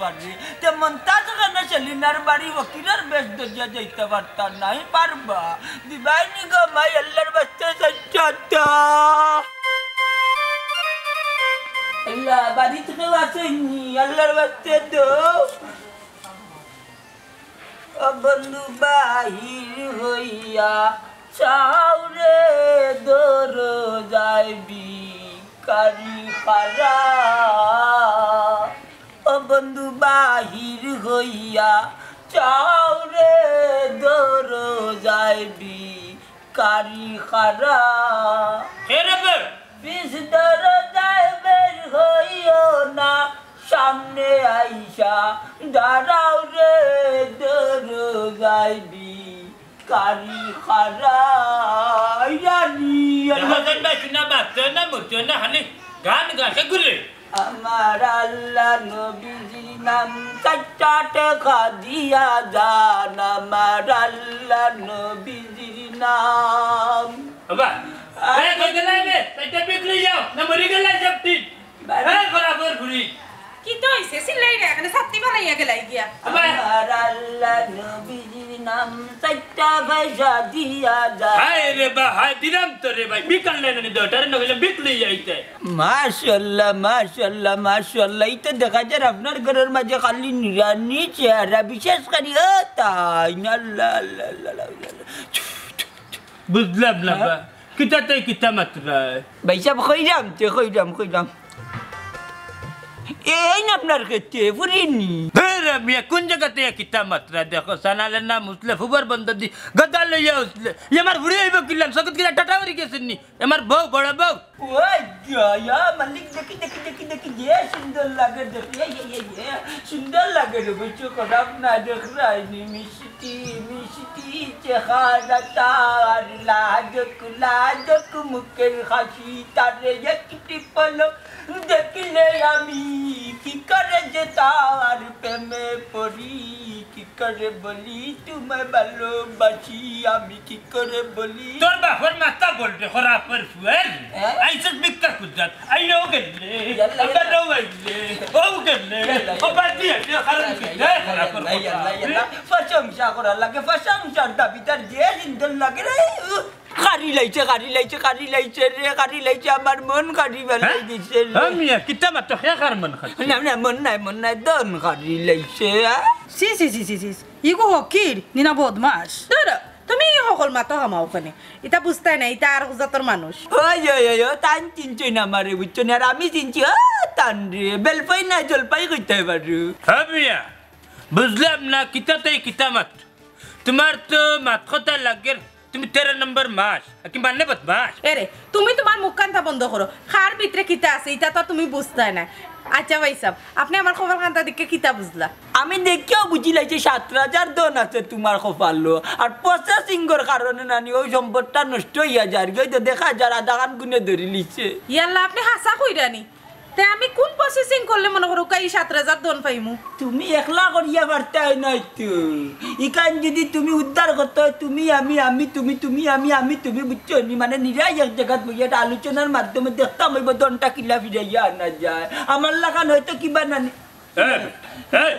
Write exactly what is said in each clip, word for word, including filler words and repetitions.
বাড়ি। তে মন্তাজ খানে সেলিনার বাড়ি ফকিরর বেশ ধরিয়া যাইতা পারতা নায়, পারবা? দিবায়নি গো মাই, আল্লার বাস্তে চাইরটা। আল্লা, বাড়িত কেউ আছইননি, আল্লার বাস্তে দেও। ও বন্ধু বাহির হইয়া চাও রে দরজায় ভিখারি খাড়া। ও বন্ধু বাহির হইয়া চাও রে দরজায় ভিখারি খাড়া। হে রে বে! পিছ দরজায় বের হইও না, সামনে আইসা দাঁড়াও রে দরজায় ভিখারি খাড়া। ইয়ানি দেখো আল্লাহ। যেন ভাই শুনা বাঁচছে না, মরছে না, খালি গান গাছে ঘুরে। আমার আল্লাহ নবীজির নাম, চারটা টেকা দিয়া যান। আমার আল্লাহ নবীজির নাম। বাবা, আরে, এই কই গেলাই রে? চাইরটা ভিক লই যাও, না মরি গেলাই সব ঠিক। বাবা। এই বরাবর ঘুরি। কিতা অইছে? চিল্লাই রে, এখানে ছাত্তি ফালাইয়া গেলাই গিয়া। বাবা। আমার আল্লাহ নবীজির নাম, চাইরটা পয়সা দিয়া যান। হায় রে বা, হায় দিলাম তো রে ভাই, ভিক আনলে না নি দোটারে নগলে ভিক লই যাইতে। মাশাআল্লাহ, মাশাআল্লাহ, মাশাআল্লাহ। ইতা দেখা যার আপনার ঘরর মাঝে খালি নিরানি চেহারা, বিশেষ করি ও তাই না, আল্লাহ, আল্লাহ, আল্লাহ, আল্লাহ, আল্লাহ। বুঝলাম না হ্যাঁ? বা, কিতা তাই কিতা মাতরায়? ভাইসাব, কইরাম তে, কইরাম, কইরাম। এই না আপনার খেতে, ফুরিনি। ধুর মিয়া, কোন জাগাত ইয়া কিতা মাতরায়? দেখো, সানালে না মুসলে ফুবর বন্ধ দি, গদা লইয়া উসলে। ই আমার ফুরি অইবো কিলান, সগত কিলা টাটা মারি গেছইন নি? আমার বউ, বড় বউ। ওই যা, ইয়া মালিক, দেখি, দেখি, দেখি, দেখি, যে সুন্দর লাগে, দেখি, এই, এই, এই, এ, সুন্দর লাগে রে, বুঝছো, খারাপ না, দেখরায়নি, মিষ্টি, মিষ্টি চেহারা তার, লাজক, লাজক মুখের হাসি, তারে একটি পলক দেখিলে আমি কি করে যে তার প্রেমে পড়ি। কি করে বলি তোমায় ভালোবাসি, আমি কি করে বলি? তোর বাপর মাথা বলবে, খরাপর ফুয়ার। হ্যাঁ? আইসস ভিক্ষা খুঁজাত, আইও গেলে, ইয়াল্লা, আবার ইয়াল্লা। রও আইলে, ও গেলে, ইয়াল্লা, ও বাদ দিয়ে দে, কারণ কি? ইয়াল্লা, দে, খরাপর ইয়াল্লা, কথা। ইয়াল্লা। প্রশংসা করার লাগে, প্রশংসার দাবিদার যে সুন্দর লাগে রে। খাড়ি লাইছে, খাড়ি লাইছে, খাড়ি লাইছে রে, খাড়ি লাইছে, আমার মন খাড়ি বালাই হ্যাঁ? দিছে রে। হ্যাঁ মিয়া, কিতা মাতো, হে কার মন খাড়ি? না, না, মন নাই, মন নাই, দন খাড়ি লাইছে, হ্যাঁ? ছি, ছি, ছি, ছি, ছি। ইগু ফকির, নি না বদমাস। ধুর, তুমি ই হকল মাতো হামাও কেনে। ইতা বুঝতায় না, ইতা আর জাতর মানুষ। ওই, ওই, ওই, ও, তান চিনছইন আমারে, বুঝছো নি? আর আমি চিনছি, ও, তান রে, বেলপাই না, জলপাই কইতায় পারু। হ্যাঁ মিয়া, বুঝলাম না, কিতা তাই কিতা মাত? তোমার তো মাত কথা লাগের, তুমি তেরো নম্বর মাস, আর কি মানে বদমাস? এরে, তুমি তোমার মুখখানটা বন্ধ করো। কার ভিতরে কিতা আছে, ইটা তো তুমি বুঝতায় না। আচ্ছা ভাইসাব, আপনে আমার কপালখানটা দেখিয়া কিতা বুঝলা? আমি দেখিয়াউ বুঝিলাইছি সাত হাজার ধন আছে তোমার কপালো, আর processing-র কারণে নানি অউ সম্পদটা নষ্ট অইয়া যার, অউ তো দেখা যার আধাখান গুনে ধরিলিছে। ইয়াল্লা, আপনে হাছা কইরা নি? তে আমি কুন processing করলে মনো করউক্কা ই সাত হাজার ধন পাইমু? তুমি একলা করিয়া পারতায় নায় তো। ইখান যুদি তুমি উদ্ধার করতায়, তুমি আমি, আমি তুমি, তুমি আমি, আমি তুমি, বুঝছো নি? মানে নিরাই এক জাগাত বইয়া একটা আলোচনার মাধ্যমে দেখতাম অইবো ধনটা কিলা ফিরাইয়া আনা যায়। আমার লাখান অয়তো কিবা নানি। এই, এই,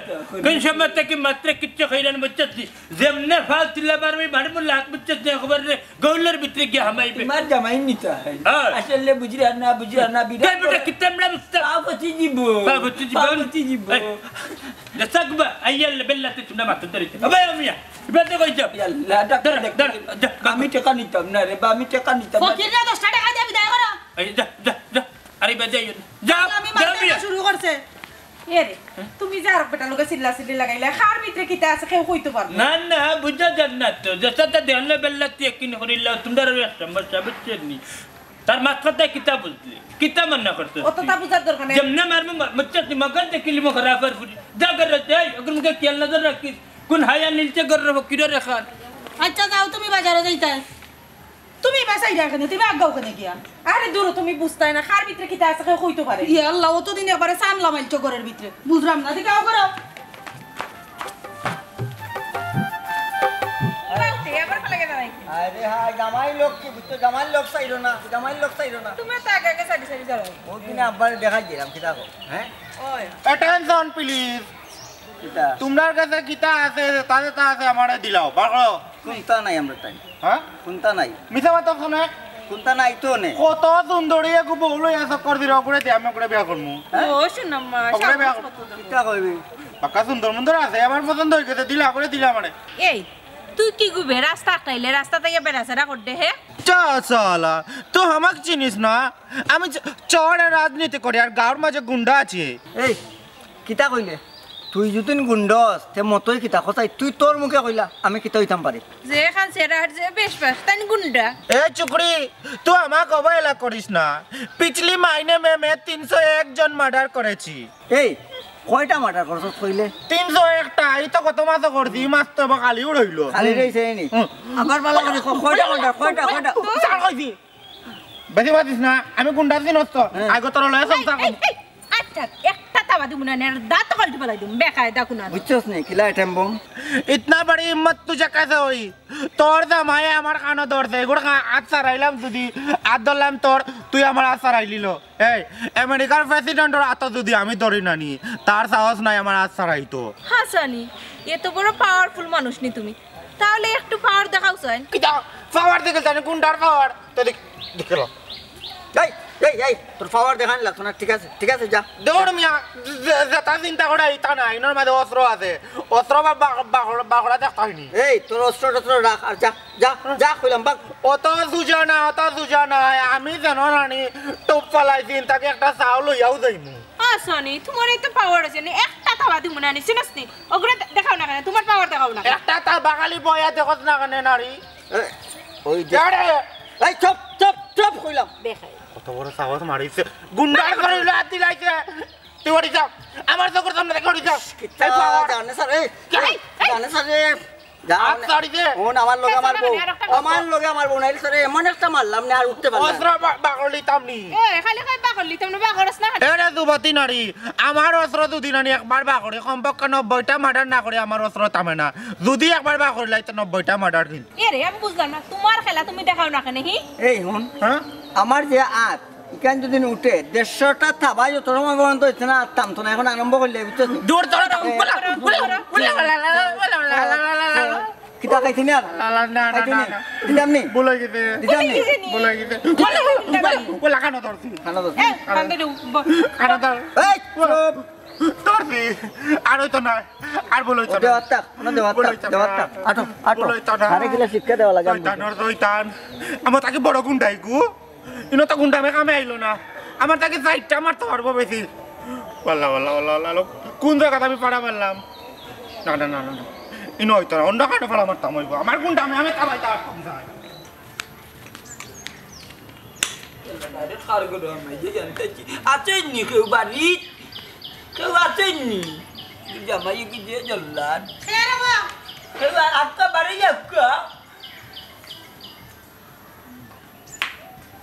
কুন সময় থাকি মাতরায় কিচ্ছু কইরায় না, বুঝছস নি? যেমনে ফাল তুললে মারমু, মারমু লাত, বুঝছস নি? একবারে গৌলর ভিতরে গিয়া হামাইবে। তোমার জামাই নিতে হয়। হ্যাঁ। আসলে বুঝিরা না, বুঝিরা না, বিরাট এই বেটা বড় কিতা আমরা বুঝতাম? পাপতি জীব। পাপতি জীব। পাপতি জীব। এই, দে সাকবা, আইয়াল বেল্লাতে তোমরা মাথা ধরিতে। আবে মিয়া, ইবাদে কই যাও? ইয়াল্লা, ডাক্তার, ধর, ডাক্তার, ধর, যা, যা। আমি টেকা নিতাম না রে বা, আমি টেকা নিতাম না। ফকিররে দশটা টেকা দিয়া বিদায় করো। এই, যা, যা, যা। আরে, বাদ দে, যা, আমি যা, মারতে মিয়া। শুরু করছে। এ রে, তুমি যে আরক বেটার লগে চিল্লা-চিল্লি লাগাইলায়, কার ভিতরে কিতা আছে কেউ কইতো পারবো না। না, না, বুঝা যার না তো। যেটা তো দেখলে বেল্লাতি একদিন করিলাও, তোমরা আর এক সমস্যা, বুঝছো নি? তার মাত কথায় কিতা বুঝলে? কিতা মনে করছো? অতটা বুঝার দরকার নাই। যেমনে মারমু, মা-, বুঝছো নি? মগর দেখিলি মগর আফার ফুটি। যা করে যাই, ওগুর মুখে খেয়াল নজর রাখিস। কোন হায়া নীলছে গরর ফকিরর এখান। আচ্ছা, যাও, তুমি বাজারো যাইতায়। তুমি বাসাই রাখে না, তুমি আগাও কেনে গিয়া? আরে দূর, তুমি বুঝতায় না, কার ভিতরে কিতা আছে কেউ কইতো পারে। ইয়া আল্লাহ, অতদিন একবারে চান লামাইলছো ঘরর ভিতরে, বুঝলাম না, দেখি আও করো। আরে হ্যাঁ, জামাই লোক কি বুঝছো? জামাই লোক চাইরো না, জামাই লোক চাইরো না। তুমি তো আগে আগে সারি সারি যাও। ওই দিনে আব্বারে দেখাই দিলাম, কিতা কও, হ্যাঁ? ওই। Attention please। কিতা? তুমরার কাছে কিতা আছে, যেতা যেতা আছে আমারে দিলাও, বার করো। কুন্তা নাই আমরার তাইন। হ্যাঁ? কুন্তা নাই। মিছা মাতছ কেনে? কুন্তা নাই তো নে। কত সুন্দরী এগু বউ লইয়া চক্কর দিরা, ওগুরে দিয়া আমি ওগুরে বিয়া করমু। হ্যাঁ? ও, শোনো মা, ওগুরে বিয়া সাহস কত তুমি? কিতা কইবি? বাক্কা সুন্দর মুন্দর আছে, আমার পছন্দ অই গেছে, দিলা, ওগুরে দিলা আমারে। এই, তুই কিগু বে, রাস্তা আটকাইলে, রাস্তা থাকি বেড়াছেড়া করতে, হে? চা সালা, তুই আমাক চিনিস না? আমি চ-, চরে রাজনীতি করি, আর গাঁওর মাঝে গুন্ডা আছি। এই, কিতা কইলে? তুই যুদি গুন্ডস, তে মতই কিতা? কছাই, তুই তোর মুখে কইলা, আমি কিতা অইতাম পারি? যে খান সেরা আর যে বেশ পাস, তাই গুন্ডা। এ চুকরি, তুই আমাক অবহেলা করিস না। পিছলি মাইনে মে মে তিনশো এক জন মার্ডার করেছি। এই, কয়টা মার্ডার করছস কইলে? তিনশো একটা, এই তো গত মাসও করছি, এই মাস তো এবার খালি উড়ইলো। খালি রইছে নি? হুম। আবার বালা করি ক-, কয়টা মার্ডার, কয়টা, কয়টা? স্যার কইছি। বেশি মাতিস না, আমি গুন্ডা চিনস তো। হ্যাঁ। আগে তোর লয়ে সংসার এই, করব। এই, আচ্ছা, একটা থাবা দিমু না, নের দাঁত কলটি ফালাই দিমু, বেকায়দা কুনা। বুঝছস নি, কিলা আইটেম বম? ইতনা বড়ি হিম্মত তুঝে কাইসে হুই? তোর জামাই আমার কানো ধরছে, এগুলো কা-, আত সারাইলাম যুদি, আত ধরলাম তোর, তুই আমার আত সারাইলিলো। এই, আমেরিকার প্রেসিডেন্টর আত যুদি আমি ধরি না নি, তার সাহস নাই আমার আত সারাইতো। হাসানি, এত বড় পাওয়ারফুল মানুষ নি তুমি, তাহলে একটু পাওয়ার দেখাও চাই। কিতা পাওয়ার দেখে জানি, গুন্ডার পাওয়ার? তো দেখ, দেখে লো। এই, এই, এই, তোর পাওয়ার দেখানি লাগতো না, ঠিক আছে, ঠিক আছে, যা। দৌড় মিয়া, যে-, যেটা চিন্তা করে ইতা না, ইনোর মাঝে অস্ত্র আছে। অস্ত্র বা-, বা-, বাগড়া, বাগড়া দেখতে হয়নি। এই, তোর অস্ত্র টস্ত্র রাখ, আর যা, যা, যা, কইলাম, বাগ। অত সুজা না, অত সুজা না, আমি যেন নানি টুপ ফালাইছি, তাকে একটা চাউল লইয়াও যাইমু। ও সনি, তোমার এই তো পাওয়ার আছে নি, একটা থাবা দিমু না নি, চিনস নি? ওগুলো দে-, দেখাও না কেনে, তোমার পাওয়ার দেখাও না কেনে? একটা থাবা খালি বয়া দেখত না কেনে নারী? এ, ওই দে- আরে! এই চুপ, চুপ, চুপ কইলাম। দেখাই। কত বড় সাহস মারিছে। গুন্ডার ঘরে ইলা আত দিলাইছে। তুই ওড়ি যা। আমার চোখের সামনে থেকে ওড়ি যা। কিতা এই পাওয়ার। জানে স্যার, এই, এই, এই। জানে স্যার, এই। যা, আত ছাড়ি দে। হুন, আমার লগে আমার বউ। আমার লগে আমার বউ নাই, স্যার, এমন একটা মারলাম না, আর উঠতে পারলাম না। অস্ত্র বা-, বাগড় লিতাম নি। এ, খালি কয় বাগড় লিতাম না, বাগড়স না। এরে যুবতী নারী, আমার অস্ত্র যুদি নানি একবার বাগড়ি, কমপক্ষে নব্বইটা মার্ডার না করে আমার অস্ত্র থামে না। যুদি একবার বাগড়ি লাই, তো নব্বইটা মার্ডার কিন্তু। এরে, আমি বুঝলাম না, তোমার খেলা তুমি দেখাও না কেনে, হি? এই হুন, হ্যাঁ? আমার যে আত, ইখান যুদি উঠে, দেড়শোটা থাবাই যত সময় পর্যন্ত হইছে না, আর থামতো না। এখন আরম্ভ করলে, বুঝছস নি? জোর ধরো, এ, বলা, বলা, বলা। কিতা খাইছি না আর? না, না, না, খাইছি না, নি? না। দিতাম নি? ভুল হয়ে গেছে। দিতাম নি? ভুল হয়ে গেছে। বলা, বলা, বলা, বলা, কানো ধরছি। কানো ধরছি। এ, কানো ধর। এই, চুপ। ধরছি। আর হইতো না। আর ভুল হইতো ও, না। দেওয়ার থাক, না, দেওয়ার ভুল থাক, হইতো দেওয়ার না। থাক। আটো, আটো। ভুল হইতো না। আরে, কিলা শিক্ষা দেওয়া লাগে আমি। শয়তানর শয়তান। আমার তাকে বড় গুন্ডাই গো। ইনো তো গুন্ডা মে কামে আইলো না। আমার তাকে চাইরটা মারতে পারবো বেশি। ওয়াল্লা, ওয়াল্লা, ওয়াল্লা, ওয়াল্লা, ওয়াল্লা। কোন জায়গাতে আমি পাড়া মারলাম? না, না, না, না, না। ইনো হইতো না। অন্য কারণে পাড়া মারতাম হইবো। আমার গুন্ডা আমি, আমি কামাইতে পারতাম না। আরে কার ঘরো হামাইছে জানতে চি-, আছেন নি কেউ বাড়িত? কেউ আছেন নি? জামাই কি যে জল্লাদ? কেউ আক্কা বাড়ি আক্কা?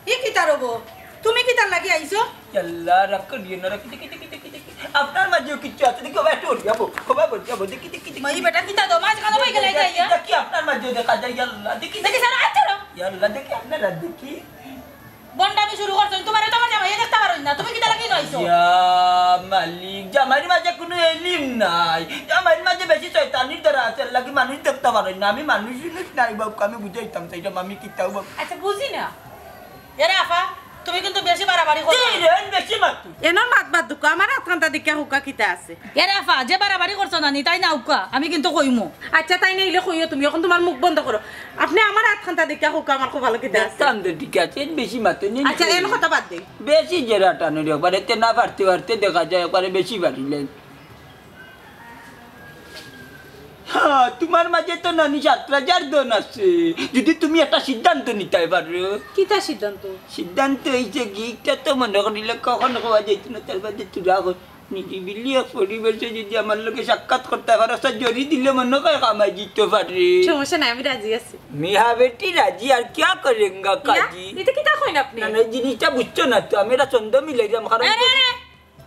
ই কিতার হবো? তুমি কিতার লাগি আইছো? ইয়াল্লা, রাগ করিও না, রাগ, দেখি, দেখি, দেখি, দেখি। আপনার মাঝেও কিচ্ছু আছে, দেখি, ওবা একটু ওড়ি যাবো, ওবা ওড়ি যাবো, দেখি, দেখি, দেখি। মাই বেটা, কিতা দো, মাঝখানো বই গেলে যাই, ইয়া? দেখি, আপনার মাঝেও দেখা যায়, ইয়াল্লা, দেখি, দেখি, দেখি। স্যার, আচ্ছা, রো। ইয়াল্লা, দেখি, আপনারা দেখি। বন্ডামি শুরু করছো, তোমারে তো আমার জামাইয়ে দেখতে পারইন না, তুমি কিতার লাগি আইছো? ইয়া মালিক, জামাইর মাঝে কোনো এলিম নাই, জামাইর মাঝে বেশি শয়তানির দ্বারা আছে, এর লাগি মানুষ দেখতে পারইন না, আমি মানুষ জিনিস নাই বাবু, আমি বুঝাইতাম চাইতাম, আমি কিতাও বাবু। আচ্ছা, বুঝি না। এরে আফা, তুমি কিন্তু বেশি বাড়াবাড়ি করো। এই রে, আমি বেশি মাতু। এনর মাত বাদ দুকা, আমার আতখান্তা দেখিয়া হুকা কিতা আছে? এরে আফা, যে বাড়াবাড়ি করছো না নি, তাই না হুকা, আমি কিন্তু কইমু। আচ্ছা, তাই না ইলে কইও তুমি, এখন তোমার মুখ বন্ধ করো। আপনে আমার আতখান্তা দেখিয়া হুকা, আমার খুব ভালো কিতা আছে। দেখতাম তো ঠিক আছে, এন বেশি মাতু নি। আচ্ছা, এন কথা বাদ দে। বেশি জেরা টানো রে, একবারে তে না পারতে পারতে দেখা যায়, একবারে বেশি বাড়িলে। হ্যাঁ, তোমার মাঝে তো নানি সাত হাজার ধন আছে। যদি তুমি একটা সিদ্ধান্ত নিতে পারো। কিতা সিদ্ধান্ত? সিদ্ধান্ত হইছে কি, ইটা তো মনে করিলে কখন কওয়া যাইতো না, তার বাদে তোরা এখন নিরিবিলি এক পরিবেশে যদি আমার লগে সাক্ষাৎ করতে পারো, তা জড়ি দিলে মনে হয় কামাই দিতে পারে। সমস্যা নাই, আমি রাজি আছি। মিয়া বেটি রাজি আর কিয়া করেঙ্গা না, কাজী? এটা কিতা কইন আপনি? না, না, এই জিনিসটা বুঝছো না তো, আমি এটা ছন্দ মিলাইলাম, কারণ আরে, আরে,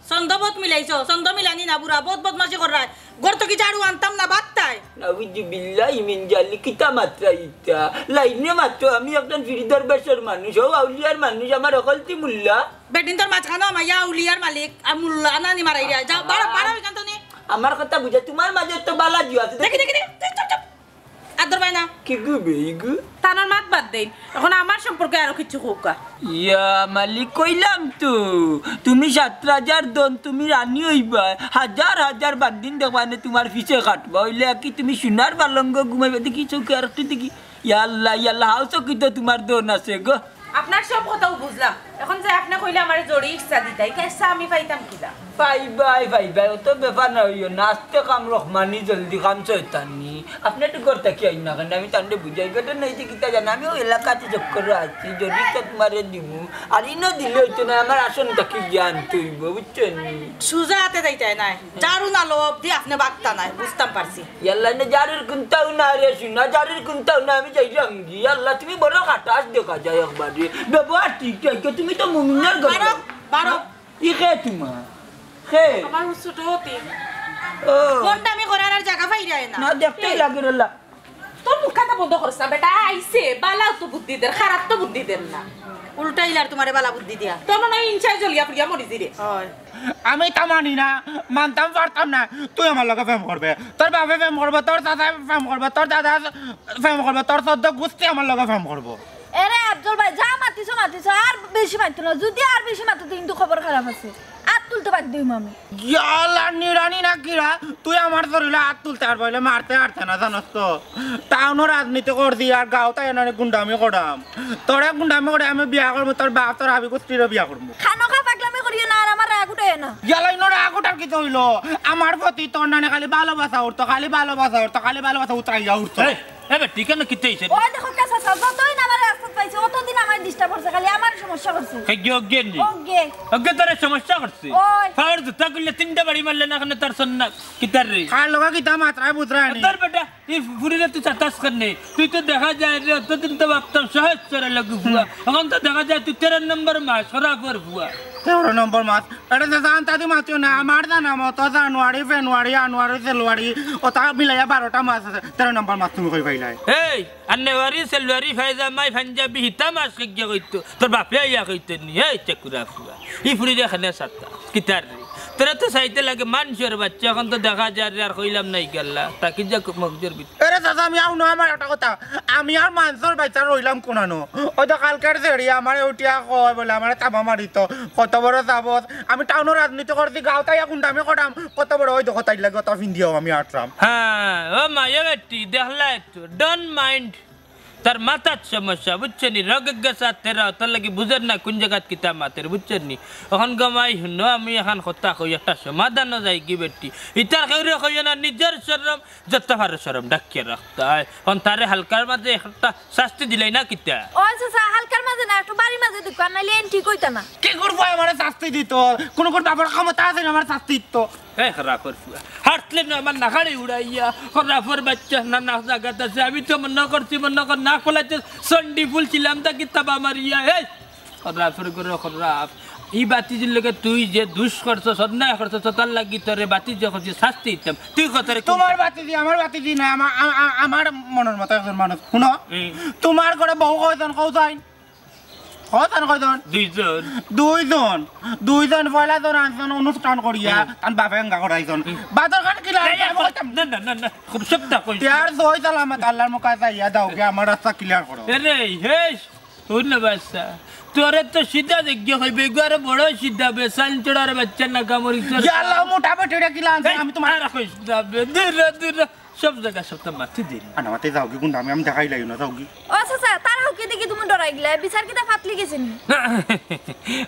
ছন্দ বত মিলাইছো, ছন্দ মিলানি না বুড়া, বত বদমাশি কররায়। ঘর থাকি ঝাড়ু আনতাম না, বাদ তাই। নাউজুবিল্লাহি মিন জালিক, কিতা মাতরা ইতা? লাইনে মাতো, আমি একজন পীর দরবেশর মানুষ, ও আউলিয়ার মানুষ, আমার অকলতি মুল্লা। বেটিন্তর মাঝখানো হামাইয়া আউলিয়ার মালিক, আর মুল্লা নানি মারাইরা। যাও, বাড়া, বাড়া, এখান তো নি। আমার কথা বুঝে, তোমার মাঝে তো বালা জিও আছে। দেখি, দেখি, দেখি, চুপ, চুপ, চুপ। আদর পায় না। কি গু বে, ই গু? তানর মাত বাদ দেইন। এখন আমার সম্পর্কে আরো কিছু কউক্কা। ইয়া মালিক, কইলাম তো, তুমি সাত রাজার ধন, তুমি রানী অইবা, হাজার হাজার বান্দিন দেখবা নে তোমার পিছে খাটবা, অইলে কি তুমি সোনার পালঙ্গ ঘুমাইবা? দেখি চউখে আর একটু দেখি। ইয়া আল্লাহ, ইয়া আল্লাহ, হাউ চকিত তোমার ধন আছে গো। আপনার সব কথাউ বুঝলাম, এখন যে আপনে কইলা আমারে জরি ইচ্ছা দিতাই, ইচ্ছা আমি পাইতাম কিলা? পাইবায়, পাইবায়, অত ব্যাপার না অইও না। আস্তে কাম রহমানি, জলদি কাম শয়তানি। আপনে তো ঘর থাকি আইন না কেনে? আমি তানরে বুঝাই, ঘটনা অইছে কিতা জানো, আমি অউ এলাকাত চক্করো আছি, জরি ইচ্ছা তোমারে দিমু। আর ইনো দিলে অইতো নায়, আমার আসন থাকি গিয়া আনতে অইবো, বুঝছো নি? সুজা আতে যাইতায় নায়, ঝাড়ু না লওয়া অবধি আপনে বাগতা নায়, বুঝতাম পারছি। ইয়াল্লা, নে ঝাড়ুর কুন্তাউ না রে সোনা, ঝাড়ুর কুন্তাউ না, আমি যাইরাম গি। ইয়াল্লা, তুমি বড় খাটাস দেখা যায় একবারে। ব্যবহার ঠিক আছে, তুমি তো মুমিনের ঘর। বারো, বারো। ই কে তোমার? কে? আমার ছোট হতি। ও। কোনটা আমি করার আর জাগা পাইরায় না। না, দেখতেই লাগে রে লা। তোর মুখখানটা বন্ধ করস না, বেটা আইছে, বালা তো বুদ্ধি দের, খারাপ তো বুদ্ধি দের না। উল্টা ইলার তোমারে বালা বুদ্ধি দিয়া। তোর মনে হয় ইনসায় জ্বলিয়া পুড়িয়া মরি যিরে। হয়। আমি তা মানি না, মানতাম পারতাম না। তুই আমার লগে প্রেম করবে, তোর বাপে প্রেম করবে, তোর চাচায় প্রেম করবে, তোর দাদা প্রেম করবে, তোর চৌদ্দ গুষ্টি আমার লগে প্রেম করবো। এরে আফজল ভাই, যা মাতিছো মাতিছো, আর বেশি মাতিও না। যদি আর বেশি মাতো, কিন্তু খবর খারাপ আছে, আত তুলতে বাধ্য অইমু আমি। ইয়াল্লা, নিরানি না কিরা, তুই আমার শরীরে আত তুলতে আর বলে মারতে আরতে না, জানোস তো। টাউনো রাজনীতি করছি আর গাঁওত আইয়া নানি গুন্ডামি করাম। তোরে গুন্ডামি করে আমি বিয়া করবো, তোর বাপ তোর হাবি গুষ্টিরে বিয়া করবো। খানোখা পাগলামি করিও না, আর আমার রাগ উঠাইও না। ইয়াল্লা, ইনো রাগ উঠার কিতা অইলো? আমার প্রতি তোর নানি খালি ভালোবাসা উঠতো, খালি ভালোবাসা উঠতো, খালি ভালোবাসা উতরাইয়া উঠতো। এই, এ বেটি, কেন কিতা অইছে? ওই দেখো, কে চাচা, যতদিন আমার রাস্তাত পাইছে, অতদিন আমার disturb করছে, খালি আমার সমস্যা করছে। হে, গিয়ে, গিয়ে নি? ও, গিয়ে। ওকে, তোর সমস্যা করছে? ওই। ফাড় জুতা খুললে তিনটা বাড়ি মারলে না, কেনে তার সন্না? কিতার রে? খার লগা কিতা মাত্রায় বুঝরা নি? তোর বেটা, এই ফুরিরে তুই চাতাস কেনে? তুই তো দেখা যায় রে, অতদিন তো ভাবতাম সহজ সরল লাগু ফুয়া। এখন তো দেখা যায় তুই তেরো নম্বর মাছ, খরাফর ফুয়া। তেরো নম্বর মাছ? এটা তো জানতা দি মাতিও না, আমার জানা মতো জানুয়ারি, ফেব্রুয়ারি, আনুয়ারি, ফেব্রুয়ারি, ওটা মিলাইয়া বারোটা মাছ আছে। তেরো নম্বর মাছ তুমি কই পাইলাই? এই, আর নেওয়ারি, সেলওয়ারি, ফায়জামাই, পাঞ্জাবি, হিতা মাছ কে গিয়া কইতো? তোর বাপে আইয়া কইতো নি? এই চেকুরা ফুয়া, ই ফুরিরে কেনে চাতাস? কিতার রে? তোরা তো চাইতে লাগে মানুষের বাচ্চা, এখন তো দেখা যায় রে, আর কইলাম না ইগাল্লা, তাকি যা মগজর ভিতরে। এরে চাচা, আমি আউ না, আমার একটা কথা, আমি আর মানষর বাচ্চা রইলাম কোনানো? ওই তো কালকের ছেড়ি আমারে উঠিয়া কয় বলে আমারে তামা মারিতো, কত বড় সাবস। আমি টাউনো রাজনীতি করছি, গাঁওত আইয়া গুন্ডামি করাম, কত বড় ওই দেখো তাইর লাগে ওটা ফিন্দিয়াও আমি আটরাম। হ্যাঁ, ও মায়া বেটি, দেখলা একটু, don't mind। তার মাথাত সমস্যা, বুঝছো নি? রগ গেছা তেরা, তার লাগি বুঝের না কোন জাগাত কিতা মাতের, বুঝছো নি? অখন গমাই হুনো, আমি এখান কথা কই, একটা সমাধানও যাইগি বেটি। ইতার কেউরে কইও না, নিজর শরম, যত পারো শরম ঢাকিয়া রাখতায়। অখন তারে হালকার মাঝে একটা শাস্তি দিলাই না কিতা? ওই চাচা, হালকার মাঝে না, একটু বাড়ির মাঝে দিক, আর নাইলে এন ঠিক অইতা না। কি করবো আমারে শাস্তি দিত? কোন কোন বাবার ক্ষমতা আছে না আমার শাস্তি দিত? এ খরাফর ফুয়া, হাঁটলে না আমার নাখাড়ি উড়াইয়া, খরাফর বাচ্চা না না জাগাত আছে। আমি তো মনে করছি, মনে কর না খোলাইতে সন্ডি ফুল ছিলাম তা কিতাবা মারিয়া। এই খরাফর গরু খরাফ, ই বাতিজির লগে তুই যে দুষ করছস, অন্যায় করছস, তার লাগি তোরে বাতিজে করছি শাস্তি দিতাম। তুই কত রে তোমার বাতিজি, আমার বাতিজি না, আমা-, আমা-, আমা-, আমার মনের মতো একজন মানুষ। হুনো, হুম। তোমার ঘরে বউ কয়জন কও চাই? কয়জন, কয়জন? দুইজন। দুইজন। দুইজন, পয়লা জন আনছন অনুষ্ঠান করিয়া, হুম। তান বাপে এঙ্গা করাইছন। হুম। বাদর খান কিলা এই, এই, না, না, না, না, খুব সত্য কইছি। ইয়ার দই সালামত আল্লাহর মুখে চাইয়া দাও, কি আমার রাস্তা clear করো। এরে, হেই, হুন না বাচ্চা, তোরে তো সিধা দেখিয়া কইবে, এগু আরো বড় সিধা, বেসাইন চড়ার বাচ্চা না কামড়ি তোর। ইয়াল্লা, মোটা বেটিটা কিলা আনছে, এই, আমি তোমার আর কইস না বে, দূর র, দূর র। সব জাগা সব তো মাতি দেরি। আনা মাতে যাওগি, গুন্ডা আমি, আমি দেখাই লাগি না, যাওগি। ও চাচা, তারা হকি দেখি তুমি ডরাই গেলে, বিচার কিতা ফাতলি গেছে নি?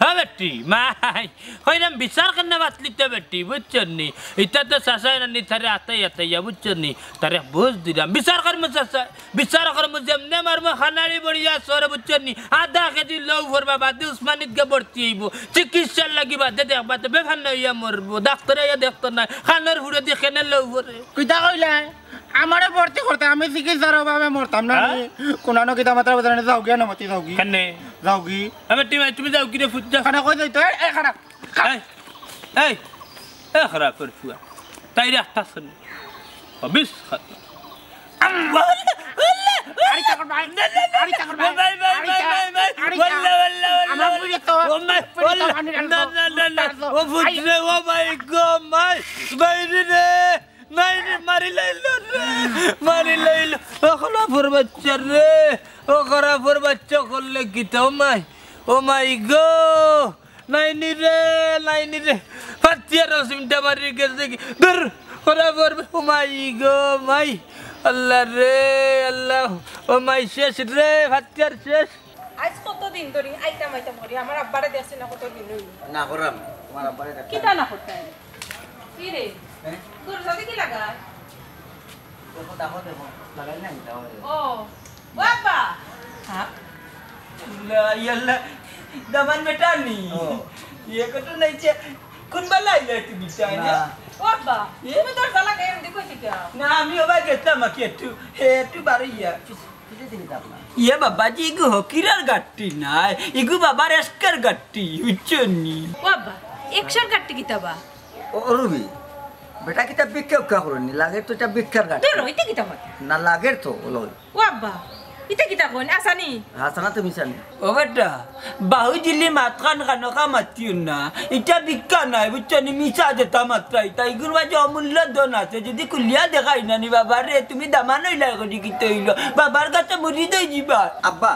ও বেটি, মাই, কইরাম বিচার কেনে ফাতলি তো বেটি, বুঝছো নি? ইটা তো চাচায় নানি তারে আতাই আতাইয়া, বুঝছো নি? তারে বুঝ দিরাম। বিচার করমু চাচা, বিচার করমু যেমনে মারমু খানারি বড়িয়া সরে, বুঝছো নি? আধা কেজি লউ ভরবা বাদে উসমানিত গিয়া ভর্তি অইবো। চিকিৎসার লাগি বাদে দেখবা তো বেফান অইয়া মরবো। ডাক্তরে আইয়া দেখতো নায়, খানোর ফুড়েদি কেনে লউ ভরে। কিতা কইলায়? আমারে ভর্তি করতে আমি চিকিৎসার অভাবে মরতাম না। হ্যাঁ? কোনানো কিতা মাত্রা বদলানি যাওগি, আনা মাতে যাওগি। কেনে? যাওগি। আমি টিমে, তুমি যাওগি রে ফুট যা। খানা কই যাইতো? এই, এই, খানা। এই, এই, এই, খারাপ করে ফুয়া। তাই রে, আস্তে আস্তে নে। অবিস খারাপ। আল্লাহ, আল্লাহ, আল্লাহ। আরে, চাকর ভাই। না, না, না, আরে, চাকর ভাই। ভাই, ভাই, আরে, ভাই, চা-, ভাই, ভাই। ওয়াল্লা, ওয়াল্লা, ওয়াল্লা, আমার ওয়াল্লা। ফুরি তো, ও মাই, ফুরি তো ওয়াল্লা। পানি ঢালবো। না, না, না, না, না। ও ফুরি রে, ও মাই গো, মাই। মাইরে রে, মাইরে, মারি লাইল রে। মারি লাইল। ও খারাপর বাচ্চা রে। ও খারাপর বাচ্চা করলে কিতা, ও মাই। ও মাই গো। নাইনি রে, নাইনি রে। ফাতিয়ার রসিমটা মারি গেছে কি? দূর, খারাপর, ও মাই গো, মাই। আল্লাহ রে, আল্লাহ। ও মাই শেষ রে, ফাতিয়ার শেষ। আইজ কতদিন ধরি আইতাম আইতাম করি, আমার আব্বারে দেখছি না কতদিন অইল। না করলাম, তোমার আব্বারে দেখলাম। কিতা না করতাম? কি রে? হ্যাঁ? তোর সাথে কি লাগা? দেখো, দেখো, দেখো, লাগাই নাই, দেখো। ও, ও আব্বা। হ্যাঁ? আল্লাহ, ইয়া আল্লাহ, দামান বেটা নি। ও। ইয়ে কত নাই যে, কোন বেলা আইলা তুমি, তাই না? না। ও আব্বা, এ? তুমি তোর জ্বালা গায়ে এমনি কই থেকে? না, আমি ওবা গেছিলাম আর কি একটু, এ, একটু বাড়ি ইয়া। কিসে দিন কাটলা? ইয়ে বাবা জি, ইগু হকিরর গাট্টি নায়, ইগু বাবার এশকর গাট্টি, বুঝছো নি? ও আব্বা, এশকর গাট্টি কিতা বা? ও, ও রুবি, বেটা কিতা ভিক্ষা উক্ষা করনি? লাগের তো ইটা ভিক্ষার গাট্টি। তোর হইতে কিতা মাত? না, লাগের তো, ওলো। ও আব্বা, ইতা কিতা কইন? আসানি? হাসানা তো মিশানি। ও বেটা, বাহুজিলি মাতখান খানোকা মাতিও না। ইটা ভিক্ষা নায়, বুঝছো নি? মিছা যেতা মাতরা ইতা। ইগুর মাঝে অমূল্য ধন আছে। যদি খুলিয়া দেখাই না নি বাবা রে, তুমি দামান অইলা করি কিতা অইলো? বাবার কাছে মুরিদ অই যিবা। আব্বা,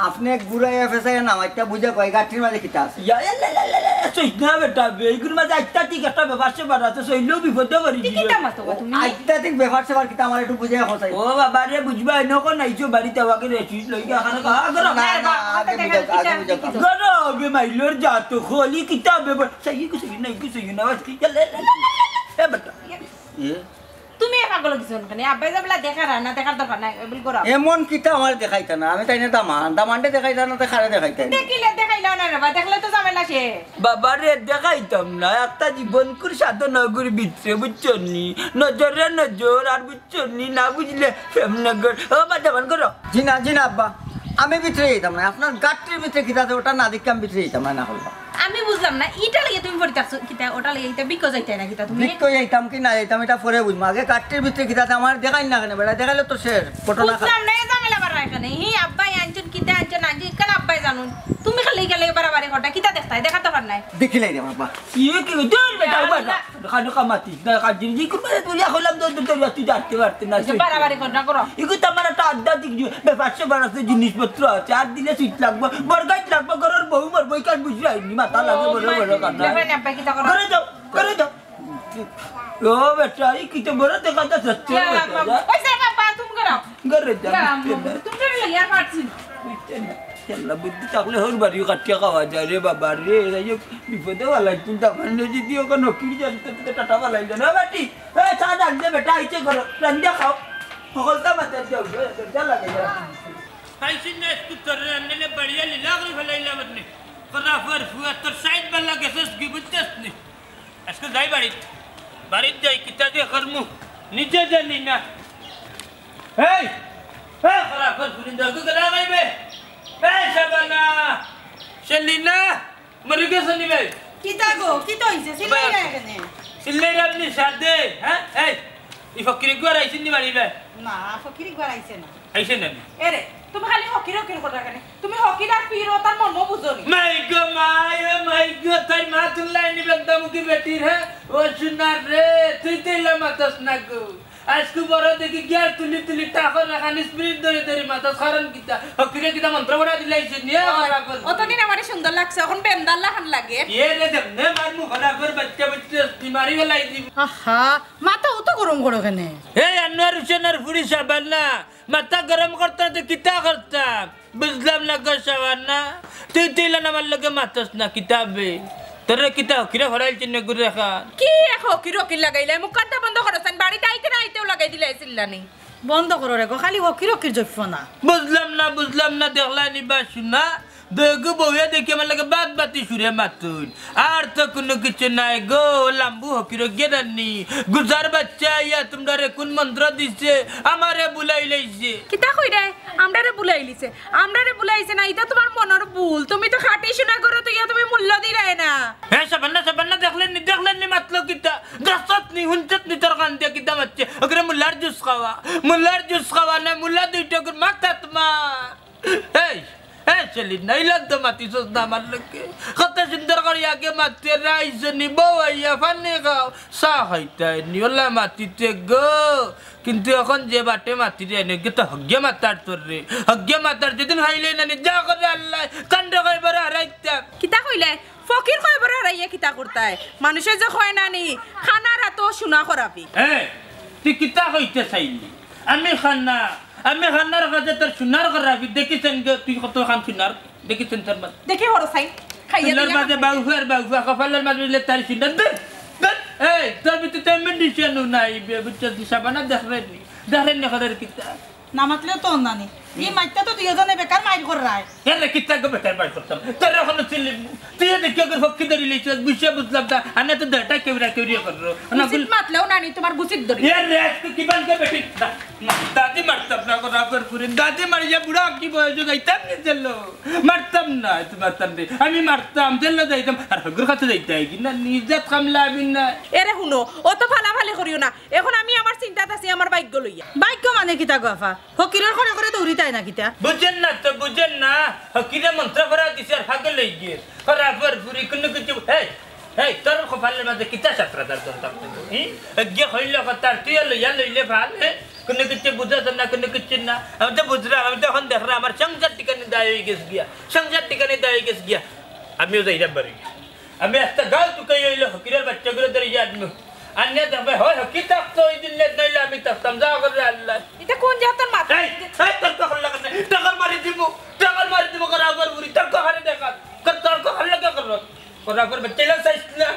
আপনে এক বুড়া ইয়া ফেসাইয়া না, একটা বুঝা কয় গাট্টির মাঝে কিতা আছে? ইয়া, ইয়া, লা, লা, লা, লা, সইস না বেটা বে, ইগুর মাঝে আধ্যাত্মিক একটা ব্যাপার স্যাপার আছে, সইলেও বিপদে করি তুই দিবে। কিতা মাতো বা তুমি? আধ্যাত্মিক ব্যাপার স্যাপার কিতা আমার একটু বুঝাইয়া কও চাই। ও বাবা রে, বুঝবা, এনে কোন আইছো বাড়িতে আমাকে রে, সুইচ লই গিয়া খানা খা, গরো। না, না, আগে বুঝাও, আগে বুঝাও। গরো, বে মাইলর যা তো, খলি কিতা ব্যাপার? সাই কিছু না, কিছু না, বাস, ইয়া, লা, লা, লা, লা, এ বেটা। এ? তুমি এ পাগল কিছু কেন? আব্বাই যাবলা দেখার আর না দেখার দরকার নাই, এ বলি করা। এমন কিতা আমার দেখাইতা না, আমি তাই না দামান, দামানটা দেখাইতা না, তো খারে দেখাইতা না। দেখিলে দেখাইলাও না রে বা, দেখলে তো ঝামেলা সে। বাবা রে, দেখাইতাম না, একটা জীবন কুর সাধনা গুর ভিতরে, বুঝছো নি? নজরে নজর, আর বুঝছো নি, না বুঝলে প্রেম নগর। ও বা দামান করো। জি না, জি না আব্বা, আমি ভিতরে যাইতাম না, আপনার গাট্টির ভিতরে কিতা আছে ওটা না দেখে আমি ভিতরে যাইতাম না, না করলাম। আমি বুঝলাম না, ইটা লইয়া তুমি পড়ি থাকছো কিতা, ওটা লইয়া ইতা ভিক্ষা যাইতায় না কিতা তুমি? ভিক্ষা যাইতাম কি না যাইতাম, ইটা পরে বুঝমু। আগে গাট্টির ভিতরে কিতা আছে আমার দেখাইন না কেনে, বেটা দেখাইলে তো শেষ, ঘটনা খারাপ। বুঝলাম না, এই ঝামেলা বাড়ায় কেনে? হি আব্বাই আনছইন, কিতা আনছইন, আনছইন, ইখান আব্বাই জানইন। তুমি খালি খালি বাড়াবাড়ি করতা, কিতা দেখতায়? দেখার দরকার নাই। দেখিলাই রে বাবা। ইয়ে কি, দূর বেটা, আল্লাহ। বাবা। খানো কামাতি, না কাজির জি কুমারে তুলিয়া কইলাম, দূর, দূর, দূর, তুই জানতে পারতে না। আচ্ছা, বাড়াবাড়ি কর না, করো। ইগু তো আমার একটা আধ্যাত্মিক জি-, ব্যাপার স্যাপার আছে, জিনিসপত্র আছে, আর দিলে সুইচ লাগবো, বরগাইত লাগবো, ঘরর বউ মরবো, ইখান বুঝি আইনি, মাথা লাগে ও, বড় মাই, বড় কথা। দেখো না, আব্বাই কিতা করো? ঘরে যাও, ঘরে যাও। ও বেটা, ই কিতা বড় দেখা যাচ্ছে, ইয়া, বেটা, বাবা, যা। ওই যে বাবা, তুমি করো। ঘরে যাও, ইয়া, বুঝতে না। তুমি তো ইয়ার পারছি না। বুঝতে না। খেলা বুদ্ধি থাকলে হর বাড়ি কাটিয়া খাওয়া যায় রে বাবা রে। এই যে বিপদে বালাই, তুমি তখন যদি ওখানে নকির জানতে তো টাটা বালাই জানো, বাটি। এ, চা ডাল দে বেটা, আইছে করো, রান্না খাও। হকলতা মাথায় যাও, দরজা লাগে যাও। খাইছি না, একটু তোর রান্নালে বাড়িয়া লীলা করে ফেলাইলাম আপনি। করা ফর ফুয়া, তোর সাইড বালা গেছস কি বুঝছস নি? আজকে যাই বাড়িত, বাড়িত যাই, কিতা যে করমু, নিজে জানি না। এই, এই, করা ফর ফুলিন দরজা গেলা গাইবে। এই, শাবানা, সেলিনা, মরে গেছে নি ভাই? কিতা গো, কিতা হইছে? চিল্লাই না কেনে? চিল্লাই আপনি সাথে, হ্যাঁ? এই, ই ফকির একবার আইছেন নি বাড়ি ভাই? না, ফকির একবার আইছে না। আইছে না নি? এরে, তুমি খালি ফকির ফকির করো কেনে? তুমি ফকির আর পীর ও তার মর্ম বুঝো নি? মাই গো মাই, ও মাই গো, তাই মা তুল্লাই নি বেদ্দা মুখী বেটির, হ্যাঁ? ও সোনার রে, তুই তো ইলা মাতাস না গো। আজকে বড় দেখি গিয়ার তুলি তুলি টাকর রাখানি স্পিরিট ধরে ধরে মাতাস, কারণ কিতা? ফকিরে কিতা মন্ত্র পড়া দিলাইছে নি? ও, আমার আপন। অতদিন আমারে সুন্দর লাগছে, এখন বেন্দার লাখান লাগে। এ রে, দেখ, নে মার মুখ খোলা কর, বাচ্চা বাচ্চা, তুই মারি বেলাই দিব। আহা, মাথা অত গরম করো কেনে? এই আনোয়ার হোসেনর ফুরি সাবানা, মাথা গরম করতাম তো কিতা করতাম? বুঝলাম না গো সাবানা, তুই তুইলান আমার লগে মাতস না কিতা বে? তোরে কিতা ফকিরে ফরাইল চিহ্ন গুরু রেখা? কি এক ফকির ফকির লাগাইলাই? মুখটা বন্ধ করো, সান বাড়িত আইতে না আইতেও লাগাই দিলে চিল্লানি। বন্ধ করো রে গো, খালি ফকির ফকির জপ্য না। বুঝলাম না, বুঝলাম না, দেখলা নিবা শুনা, বেগু বউয়ে দেখি আমার লগে বাদ বাতি সুরে মাতুন। আর তো কুনু কিছু নাই গো, লাম্বু ফকির গেরানি। গুজার বাচ্চা আইয়া তোমরারে কুন মন্ত্র দিছে, আমারে বুলাই লইছে। কিতা কইরায়? আমরারে বুলাই লিছে? আমরারে বুলাইছে না, ইটা তুমার মনর ভুল। তুমি তো খাটি সোনা গরু তো ইয়া তুমি মূল্য দিরায় না। হে সাবানা, সাবানা, দেখলেন নি, দেখলেন নি, মাতলো কিতা? দেখছত নি, হুনছত নি, তোর কান দিয়া কিতা মাতছে? ওগুরে মুলার জুস খাওয়া, মুলার জুস খাওয়া না, মুলা দুইটা ওগুর মাথাত মার। এই, এই, চলি নাইলাম তো মাতিছস না আমার লগে। কত সুন্দর করি আগে মাতিরে আইছনি, বউ আইয়া পানি খাও, চা খাইতায় নি, অলা মাতিতে গো। কিন্তু অখন যে বাটে মাতিরে আইনে, গিয়া তো হগিয়া মাতার তোর রে। হগিয়া মাতার যেদিন খাইলে না নি, যা করে আল্লাহ, কাণ্ড কইবার হারাইতাম। কিতা কইলে? ফকির কইবার হারাইয়া কিতা করতায়? মানুষে যে কয় না নি, কানার আতো সোনা খরাপি। এ, তুই কিতা কইতে চাইলি? আমি কানা, আমি কানার কাছে তোর সোনার খরাপি, দেখিছস নি গো, তুই কত খান সোনার, দেখিছস নি তোর মাঝে? দেখি হরো চাই, খাইয়া সোনার দিয়া মাঝে খাই। বাউফার বাউফা, কপালর মাঝে বুঝলে তার সোনার, দে, দে, এই, তোর ভিতরে তো এমন ডিসিশন নাই, বে-, বুঝছস, দিশা বানা দেখ রে নি, দেখ রে নি, খরের কিতা। না মাতলেও তো অন্যানি। ই মাইরটা তো দুইওজনে বেকার মাইর কররায়। এরে কিতা গো বেকার মাইর করতাম? তোর এখনো চিনলি, তুই এ দেখি ওকে ফক্কি ধরি লইছস, বুঝিয়া বুঝলাম না। আনে তো দেহটা কেউরা কেউরিয়া করলো। না, গুছিত মাতলেও নানি, তোমার গুছিত ধরি। এরে, তুই কি বানকে বেটি? না, না, দাদি মারতাম না, করা কর পুরি। দাদি মারিয়া বুড়া কি বয়সে যাইতাম নি জেলো? মারতাম না, তুই মারতাম রে। আমি মারতাম, জেলো যাইতাম। আর হগুর কাছে যাইতে হয় কি না? নিজে কামলা আমি না। এরে হুনো, অত ফালাফালি করিও না। এখন আমি আমার চিন্তাত আছি আমার ভাগ্য লইয়া। ভাগ্য মানে কিতা গো আফা? ফকিরর ঘরে ঘরে দৌড়িতায় না কিতা? বুঝেন না তো, বুঝেন না। ফকিরে মন্ত্র করা দিছে আর ফাগল হই গিয়ে। করা পর পুরি কোনো কিছু, এই, এই, তোর কপালের মাঝে কিতা সাতরা তার তোর থাকতে গো? হুম? গিয়ে হইল কথা, তুই লইয়া লইলে ফাল, হ্যাঁ? কোনো কিছু বুঝাস না, কোনো কিছু না। আমি তো বুঝলাম, আমি তো এখন দেখলাম আমার সংসার ঠিকানি দায় হয়ে গেছে গিয়া। সংসার ঠিকানি দায় হয়ে গেছে গিয়া। আমিও যাইলাম বাড়ি। আমি একটা গাল তুকাই হইলে ফকিরের বাচ্চাগুলো ধরে গিয়ে আনবো। আনিয়া দেখবে, হয় ফকির থাকতো ওই দিন লেট নইলে আমি থাকতাম। যা করে আল্লাহ। এটা কোন জাতের মাথা? এই, এই, তর্ক করলে কেন? টাকার মারি দিব, টাকার মারি দিব, করা আবার বুড়ি, তর্ক হারে দেখা। কর, তর্ক হারলে কে করলো? করা আবার বেটেলা চাইছ না,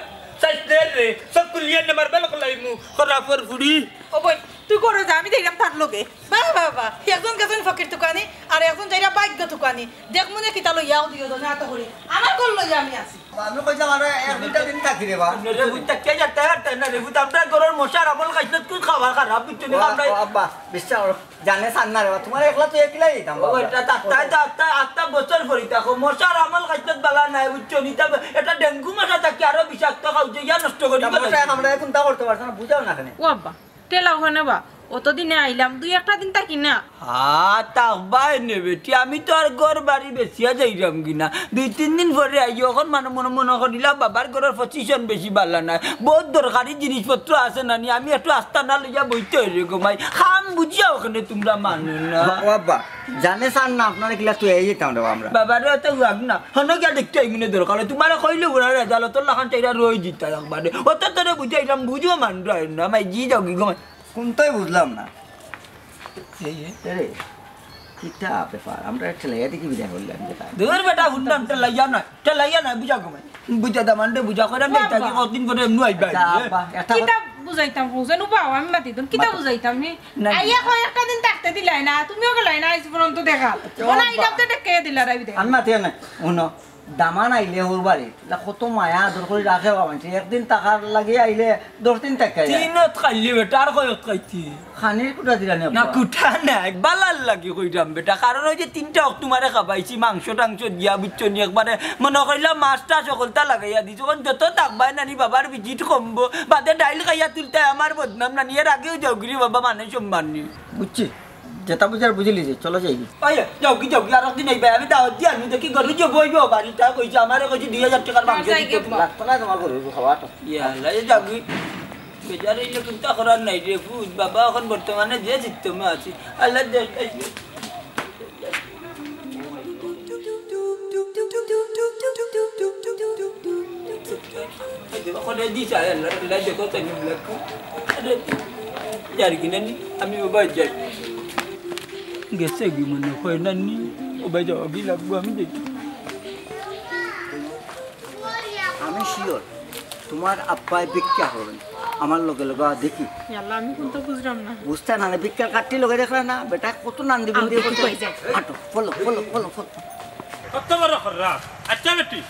চাইছ না রে। সব কুলিয়ার নামার বেলা কলাইমু, করা আবার বুড়ি। ও বই, তুই করে যা, আমি দেখলাম তার লগে। বাহ, বাহ, বাহ। একজন গেছেন ফকির তুকানি, আর একজন যাইরা ভাগ্য তুকানি। দেখ মনে কিতা লইয়া ও দিও দোনে আত করি। আমার ঘর লইয়া আমি আছি। আমি কইতাম, আরে এক দুইটা দিন থাকি রে বা। রে বুঝতা কে যাতে হারতে না রে বুঝতা, আমরা ঘরের মশার আমল খাইছত কুন খাবার খারাপ, বুঝছো নি? ও, আমরা ও আব্বা, বিশ্বাস করো, জানে সার না রে বা, তোমার একলা তো একলাই দিতাম ও, বাবা। এটা আটটা, আটটা, আটটা বছর পরে দেখো, মশার আমল খাইছত বালা নাই, বুঝছো নি? তবে এটা ডেঙ্গু মশা থাকি আরো বিষাক্ত খাও যে ইয়া নষ্ট করি তা ফেলে। মশায় আমরা এখন তা করতে পারছে না, বুঝাও না কেন? ও আব্বা, টেলা ওখানে বা, অতদিনে আইলাম, দুই একটা দিন থাকি না। হা, থাকবায় নে বেটি, আমি তো আর ঘর বাড়ি বেচিয়া যাইরাম কি না, দুই তিন দিন পরে আইও। এখন মানে মনে মনে করিলা বাবার ঘরের পজিশন বেশি বালা নাই, বহুত দরকারি জিনিসপত্র আছে না নি, আমি একটু আস্তানা লইয়া বইতে হইরে গো মাই, কাম বুঝিয়া ওখানে তোমরা মানো না। ও আব্বা, জানে সার না আপনারা কিলা তুই এই যেতাম রে আমরা। বাবারে অত হুয়াক না, হনো গিয়া দেখতে হইব না দরকার, তোমারে কইলে বুড়া রে, জালতর লাখান চাইরা রই দিতা একবারে, অত তোরে বুঝাইলাম, বুঝিও মান রয় না, মাই জি যাও কি গো মাই। কোনটাই বুঝলাম না। এই, এই। এরে, কিতা ব্যাপার? আমরা ঠেলাইয়া দেখি বিদায় করলাম যে তাই। দূর বেটা, হুন্ডাম ঠেলাইয়া না, ঠেলাইয়া না, বুঝা ঘুমাই। বুঝা দামান্ডে বুঝা করে, আমি বাবা। থাকি কতদিন পরে এমনু আইবা। আচ্ছা, আব্বা, একটা কিতা কথা বুঝাইতাম, বুঝেন? ও বাবা, আমি মাতি দিন, কিতা মাতি। বুঝাইতাম? হে? না, আইয়া না। কয় একটা দিন থাকতে দিলাই না, তুমিও গেলাই না, আইজ পর্যন্ত দেখা। আচ্ছা, ও বাবা। আইলাম তো ডেকে দিলা, রাইবি দেখা। আমি মাতি না, হুনো। দামান আইলে ওর বাড়ি, তা কত মায়া আদর করি রাখে বাবা, একদিন থাকার লাগি আইলে দশ দিন থাকি যায়। তিনত খাইলি বেটা, আর কয়ত খাইতি? খানির কুটা দিলা নি না, আব্বা? কুটা নাই, বালার লাগি কইরাম বেটা, কারণ ওই যে তিনটা অক তোমারে খাবাইছি, মাংস টাংস দিয়া, বুঝছো নি, একবারে মনে কইলা মাছ টাছ হকলতা লাগাইয়া দিছি, যখন যত থাকবায় নানি বাবার ভিজিট কমবো, বাদে ডাইল খাইয়া তুলতায় আমার বদনাম নানি, এর আগেও যাওগিরি বাবা, মানে সম্মান নি। বুঝছি। যেটা বুঝার বুঝিলি যে, চলো যাই। ওই, যাওগি, যাওগি, আর একদিন আইবা, আমি দাওয়াত দিয়া আমি দেখি গরু যে বইব, বাড়িটা কইছে, আমারে কইছে দুই হাজার টাকার মাংস দিতে। লাগতো না তোমার গরু খাওয়াটা। ইয়া আল্লাহ, এ যাওগি। বেজার হইলে চিন্তা করার নাই রে, বুঝ, বাবা এখন বর্তমানে যে চিত্তমে আছি। আল্লাহ দেখ, এই যে। এই দেখো, করে দিছে, আয় আল্লাহ, আল্লাহ, দেখো, তাই নিম লাগবো। আরে, যার কিনা নি, আমি ও বাই যাই। গেছে কি মনে হয় না নি? ও বাই যাওয়া কি লাগবো, আমি দেখি। আমি শিওর, তোমার আব্বায় ভিক্ষা করইন। আমার লগে লগে আ দেখি। ইয়াল্লা, আমি কোনটা বুঝলাম না। বুঝতে না, ভিক্ষার কাঠটি লগে দেখলা না? বেটা কত নান্দি ও, বুন্দি দেখি করছে। কই যায়। হাঁটো, ফলো, ফলো, ফলো, ফলো। কত বড় খররা। আচ্ছা বেটি,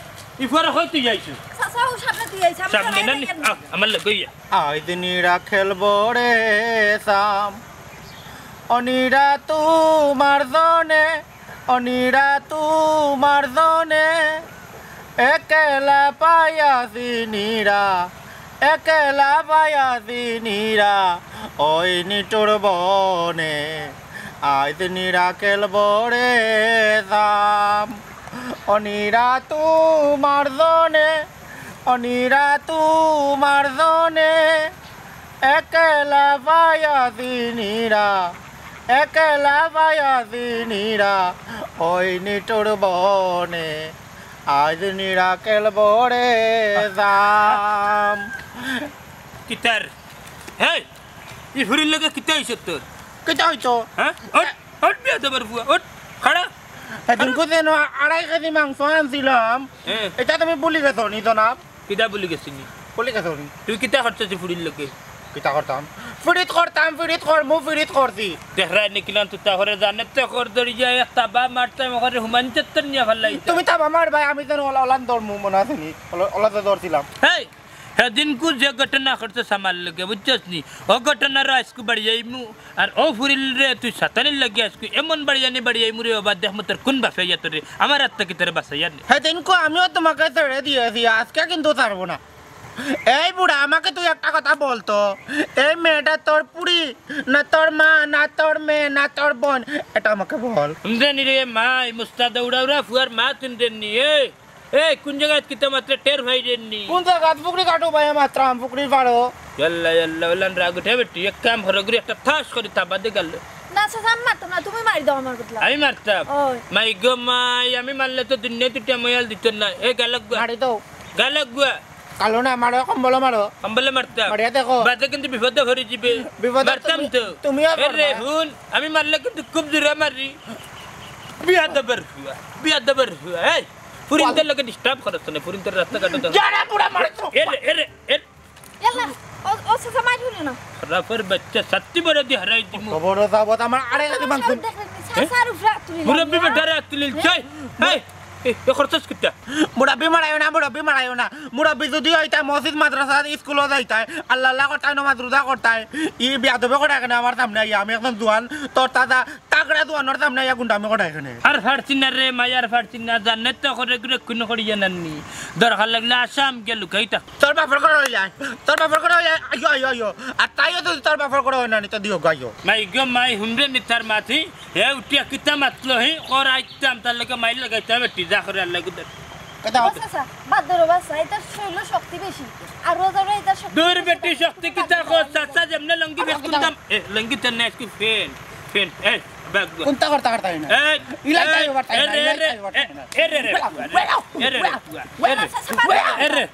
ই ফুয়ারে কই তুই আইছস? চাচা, ও সামনে তুই আইছ, আমি সামনে না নি? আ, আমার লগে ইয়া। আইজ নিরা খেলবো রে সাম, অনিরা তোমার জনে, অনিরা তোমার জনে, একেলা পাইয়াছি নিরা, একেলা পাইয়াছি নিরা, ওই নিটুর বনে, আইজ নিরা খেলবো রে সাম। অনিরা তোমার জনে, অনিরা তোমার জনে, একলা পাইয়া দিনিরা, একলা পাইয়া দিনিরা, ওই নিঠুর বনে, আজ নিরা কেল বরে যাম। কিতার? হেই, ই ফুরির লগে কিতা অইছে তোর? কিতা অইতো? হ্যাঁ? ওঠ, ওঠ, বেয়াদবর ফুয়া, ওঠ, খাড়া। এদিন কোথায় আড়াই কেজি মাংস আনছিলাম, হ্যাঁ। এটা তুমি ভুলি গেছো নি, জনাব? কিতা ভুলি গেছি নি? ভুলি গেছো নি? তুই কিতা করছস ই ফুরির লগে? কিতা করতাম? ফিরিত করতাম, ফিরিত করমু, ফিরিত করছি। দেখরায় নি কিলান তুতা করে জানে তো কর দড়ি যায়, এক তাবা মারতাম, ওখানে হুমান চত্বর নিয়া ফালাই। তুমি তাবা মারবায়, আমি যেন ওলা, ওলান ধরমু মনে আছে নি? ওলা, ওলা তো ধরছিলাম। হেই, হেদিনকু যে ঘটনা ঘটছে আমার লগে, বুঝছস নি? ও ঘটনার আইজকু বাড়ি যাইমু, আর ও ফুরিলরে তুই সাতানির লগে আইজকু এমন বাড়ি জানি বাড়ি যাইমু রে বাবা, দেখ মতর কোন বাপে ইয়া তোরে, আমার আত্মা কি তোরে বাঁচাইয়া নে। হেদিনকু আমিও তোমাকে ছেড়ে দিয়েছি, আজকে কিন্তু ছাড়বো না। এই বুড়া, আমাকে তুই একটা কথা বলতো, এই মেয়েটা তোর পুড়ি, না তোর মা, না তোর মেয়ে, না তোর বোন, এটা আমাকে বল। হুনরে নি রে মাই, মুস্তা দৌড়াউরা ফুয়ার মা তুই রে নি, এ। এই, কোন জাগাত কিতা মাতরে টের পাইরে নি? কোন জাগাত? ফুকরি কাটু ভাই মাতরাম, ফুকরির পাড়ো। ইয়াল্লা, ইয়াল্লা, ওলান রাগ উঠে বেটি, এক কাম করো, গুরি একটা ঠাস করি থাবা দে গেল। না, চাচা, আমি মারতাম না, তুমি মারি দাও আমার বদলা। আমি মারতাম? ওই। মাই গো মাই, আমি মারলে তো দুনিয়া দুটা ময়াল দিত না। এ গালক গুয়া। মারি দাও। গালক গুয়া। কালো না মারো, কম্বলো মারো। কম্বলে মারতাম। মারিয়া দেখো। বাদে কিন্তু বিপদে পড়ি যিবে। বিপদে মারতাম তুমি, তো। তুমিও এ রে, পড়বা। হুন, আমি মারলে কিন্তু খুব জোরে মারি। বিয়াদবর ফুয়া, বিয়াদবর ফুয়া, এই। ফুরিন্তর লগে disturb করছ না, ফুরিন্তর রাস্তাঘাটে তো। যারা বুড়া মারছো। এরে, এরে, এরে। ইয়াল্লা, ও, ও চাচা মার হইল না। খারাপর বাচ্চা, সত্যি বড় দি হারাই দিমু। খবর যাব, আমার আরে আরে মাংস। দেখলেন নি, চাচার উপরে আত তুলি মুরব্বি না। বেটারে আত তুলিল, হ্যাঁ? চাই। এই, এ, এ করছস কিতা? মুরব্বি মারাইও না, মুরব্বি মারাইও না। মুরব্বি যদি হইতায় মসজিদ মাদ্রাসা স্কুলো যাইতায়, আল্লাহ আল্লাহ করতায়, নমাজ রোজা করতায়, ই বিয়াদবে করে এখানে আমার সামনে আইয়া, আমি একজন জোয়ান, তোর দাদা, তাগড়া দোয়ানোর সামনে আইয়া গুন্ডামি করা এখানে। আর ফারছি না রে, মাই আর ফারছি না, জানে তো করে করে খুন করিয়া নাননি। দরকার লাগলে আসাম গিয়া লুকাই থাক। তোর বাপর করে হয়ে যায়, তোর বাপর করে হয়ে যায়, আইও, আইও, আইও। আর তাইও যদি তোর বাপর করে হয় না, নি তো দিও গো, আইও। মাই গো মাই, হুনরে নি তার মাথি, হে উঠিয়া কিতা মাতলো হি, কর আইতাম, তার লগে মাইর লাগাইতাম, বেটি, যা করে আল্লাহ গুদার। কথা ও চাচা, বাদ ধরো বাচ্চা, এটার শরীরে শক্তি বেশি। আর রোজা রোজা এটার শক্তি দূর বেশি। বেটি, শক্তি কিতা কর, চাচা যেমনে লঙ্গি বেশ কিনতাম, এ, লঙ্গি তো না, আজকে ফেন, ফেন, এই, ব্যাগ গুয়া। কোনটা করতে পারতাই না? এই, ইলাই এই, তাই ওভার তাই না, এরে, ইলাই এরে, তাই ওভার তাই না। এরে, এরে, এরে, এরে, এরে, এরে,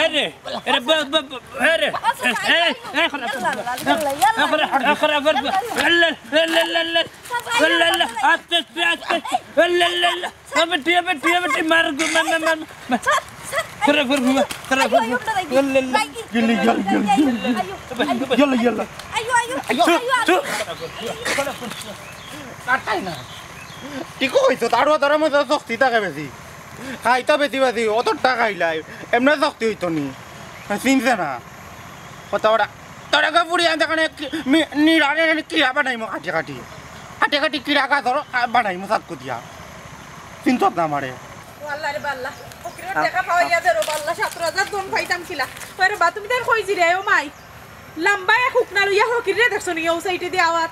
এরে, এরে, বা-, বা-, বা-, এরে, ও চাচা, এই, এই, এই, খারাপ, ইয়াল্লা, ইয়াল্লা, ইয়াল্লা, ইয়াল্লা, ইয়াল্লা, ইয়াল্লা, ইয়াল্লা, ইয়াল্লা, ইয়াল্লা, ইয়াল্লা, ইয়াল্লা, আস্তে, আস্তে, আস্তে, ইয়াল্লা, ইয়াল্লা, ইয়াল্লা। এ বেটি, এ বেটি, এ বেটি, মার গো, মার, মার, মার, মার। স্যার, স্যার, করে, করে, করে, করে, আইও, আইও, করে। আইও, আইও, আইও। গেলি, গেলি, গেলি, গেলি, গেলি। আইও, আইও, আইও। গেলি, গেলি। আইও, আইও, আইও, আইও। কাটাই না। ঠিক হইছো, তার ওয়াদার মধ্যে শক্তি থাকে বেশি। খাইতো বেশি বেশি, অত টাকা খাইলাই। এমনি শক্তি হইতো নি। চিনছে না। কথা ওরা। তোরা গো ফুড়ি আনতে কানে কি-, মি-, নিরারে এনে কিরা বানাইমু কাটি কাটি। কাটি কাটি কিরা গাছর, আ, বানাইমু সাত কুদিয়া। চিন্তত না মারে। ও আল্লাহ রে বাল্লা। ফকিরের দেখা পাওয়া গিয়া দে রো বাল্লা, সত্তর হাজার দন পাইতাম কিলা। ওরে বা, তুমি তার কই জিরে, ও মাই। লম্বা এক হুকনা লইয়া ফকিররে দেখছো নি, ও সাইডে দিয়া আওয়াত।